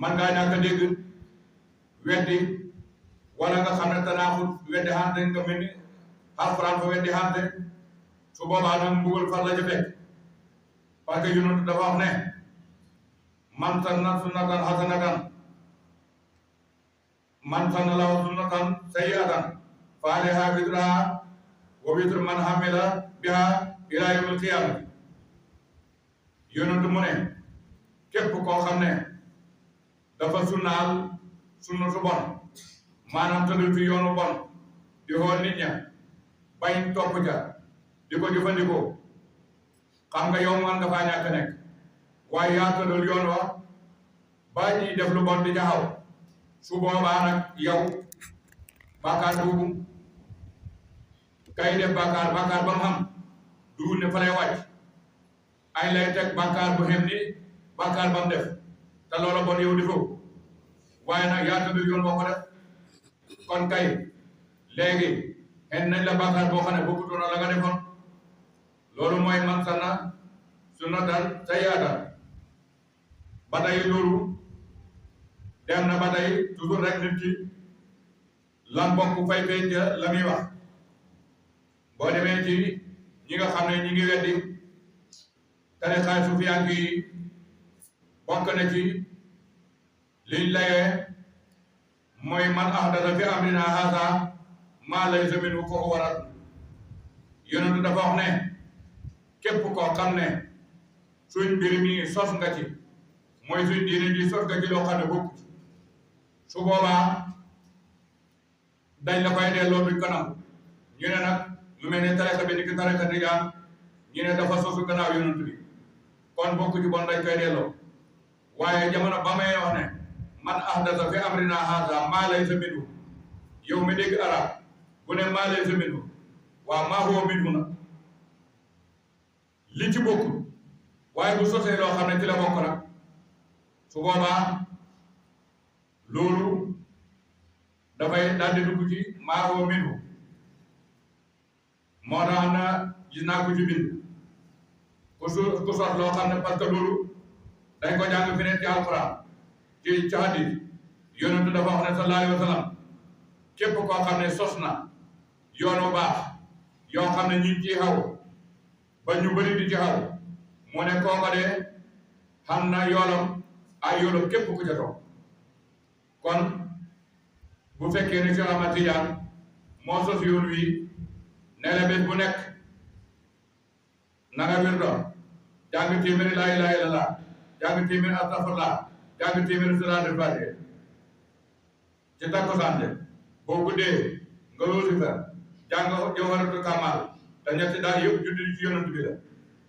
man ngaa ñàkk a dégg weddi wala nga xam ne tanaaxut weddi xante nga mel ni alxuraan fa weddi xante su boobaa nag mbugal far la ca fekk parce que yonent dafa wax ne man sanna sunnatan hasanatan man sanna lahu sunnatan sayyi'atan fa alayha wizruha wa wizru man amila biha ila yawmil qiyamati yonent mu ne képp koo xam ne dafa sunnaal sunna su bon maanaam tëddal fi yoonu bon di xool nit ña bañ topp ca di ko jëfandikoo xam nga yow man nga faa ñàkk nekk waaye yaa tëddal yoon wa ba ñuy def lu bon di jaxaw su boobaa nag yow bàkkaar boobu kay def bàkkaar ba mu xam du ne fa lay wàcc ay lay teg bàkkaar bu xem ni bàkkaar ba mu def te loola bon yow defoo waaye nag yaa tëddal yoon boo ko def kon kay léegi xen nañ la bàkkaar boo xam ne bokkutoon la nga defoon loolu mooy man sanna sunnatan sayyi'atan ba tey loolu dem na ba tey toujours rek nit ki lam bokk fay feeñ ca la muy wax boo demee ci ñi nga xam ne ñi ngi weddi tarixa sufiyanke yi bokk na ci liñ layee mooy man ahdasa fi amrina haza maa laysa minhu fa huwa radd yonentu dafa wax ne képp koo xam ne suñ mbir mi sos nga ci mooy suñ diine ji sos nga ci loo xam ne bokk su boobaa dañ la koy delloo duñ ko nangu ñu ne nag lu mel ne tarixa bi ni ki tarixa tijaan ñu ne dafa sosu gannaaw yonent bi kon bokk ci bon dañ koy delloo waaye jamono ba may wax ne man ahdasa fi amrina haza maa laysa minhu yow mi dégg arab bu ne maa laysa minhu waaw maa huwa minhu na li ci bokkul waaye bu sosee loo xam ne ci la bokk nag su boobaa loolu dafay daal di dugg ci maa huwa minhu moo tax na gis naa ko ci bind ku sos loo xam ne parce que loolu dañ ko jàng feneen ci alquran ci hadis yonentu dafa wax ne sallallahu alayhi wa sallam képp koo xam ne sos na yoonu baax yoo xam ne ñu ngi ciy xaw ba ñu bëri di ci xaw mu ne kooka de xam na yoolam ay yoolam képp ku ca toog kon bu fekkee ne Cheikh Ahmad Tidiane moo sos yoon wi ne la bés bu nekk na nga wirdo jàng téeméeri laa ilaaha illallaah jàng téeméeri astafurlaah jàng téeméeri salaatul faatiha ci takkusaan boo guddee nga wóosi fa jàng jawharatul kamal te ñetti daal yëpp julli ci yonent bi la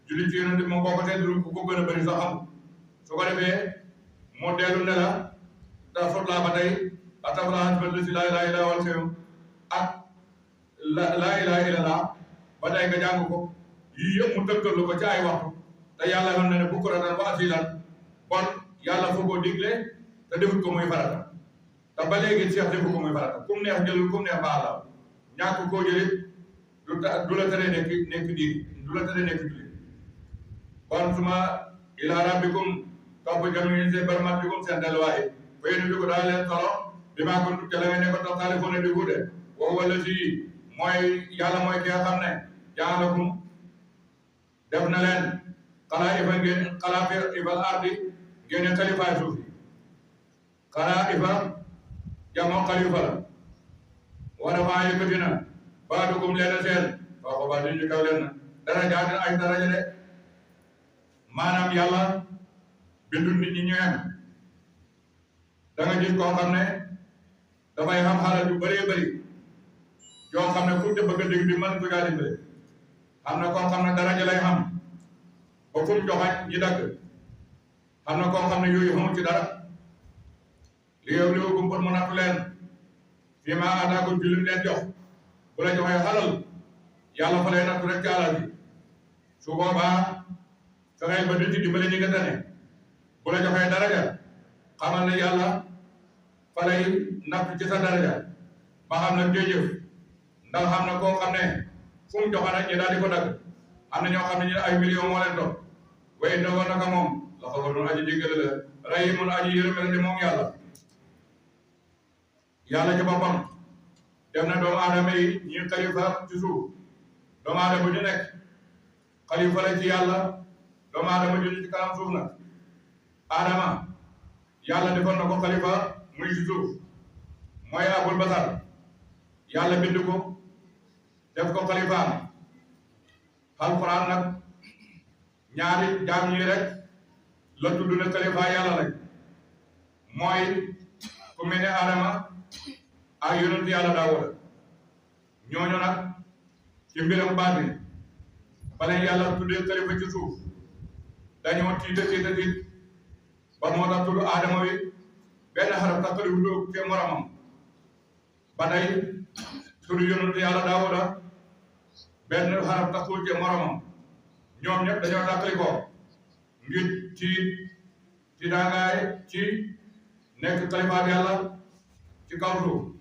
julli ci yonent bi moom boo ko seetlu ku ko gën a bëri sax amul su ko defee mu dellu ne la astafurlaah ba tey astafurlaah si laa ilaaha illallaah wal xew ak laa ilaaha illallaah ba tey nga jàng ko yii yëpp mu tënkal ko ci ay waxtu te yàlla xam na ne bukratan wa asiilan bon yàlla foo ko digle te defut ko muy farata te ba léegi Cheikh defu ko muy farata kum neex jëlul kum neex baax la ñàkk koo jëlit du la tere nekk diir du la tere nekk jullit kon suma ila rabbikum topp jamiin seen barmatikum seen delluwaay fa yéen bi ko daa leen solo bi maa ko ca la nga ne ko tax taalifoone di wuute wax wala si mooy yàlla mooy ki nga xam ne jaalakum def na leen xalaa ifa ngeen xalaa fi ifal ardi génne xalifaay suuf xalaa ifa jamoo xalifa la war a maa yëkkati na baadukum leen seen foo ko baadu ñu kaw leen na darajaatin ay daraja de maanaam yàlla bindul nit ñi ñu yem da nga gis koo xam ne dafay xam xalal yu bëree bëri yoo xam ne ku te bëgg a dégg di mën ko gaa dimbale xam na koo xam ne daraja lay xam ba fu mu joxañ ñi dagg xam na koo xam ne yooyu xamul ci dara li yow li wogum pour mu natt leen fii ma ataakum ci lim leen jox bu la joxee xalal yàlla fa lay natt rek ci alal bi su boobaa fexeel ba di ci dimbale ñi nga tane bu la joxee daraja xamal ne yàlla fa lay natt ci sa daraja ba xam nag jëjëf ndax xam na koo xam ne fu mu joxoon rek ñu daal di ko dagg am na ñoo xam ne ñu ay millions moo leen topp waaye na woon naka moom la ko doon aji jéggale la rahimun aji yërmande di moom yàlla ci boppam def na doomu aadama yi ñi xalifa ci suuf doomu aadama bu ñu nekk xalifa la ci yàlla doomu aadama ju ci kanam suuf nag aadama yàlla defoon na ko xalifa muy ci suuf mooy abul basar yàlla bind ko def ko xalifaam alquran nag ñaari jaam ñi rek la tudd ne xalifa yàlla lañ mooy ku mel ne Adama ak yonent yàlla Daawuda ñooñu nag ci mbiram baatin ba leen yàlla tuddee xalifa ci suuf dañoo tiit ba moo tax tudd Adama wi benn xaraf taxaliwutoo ke moromam ba tey tudd yonent yàlla Daawuda benn xaraf taxul ke moromam ñoom ñëpp dañoo tàqali ko ngir ci daangaay ci nekk xalifa yàlla ci kaw suuf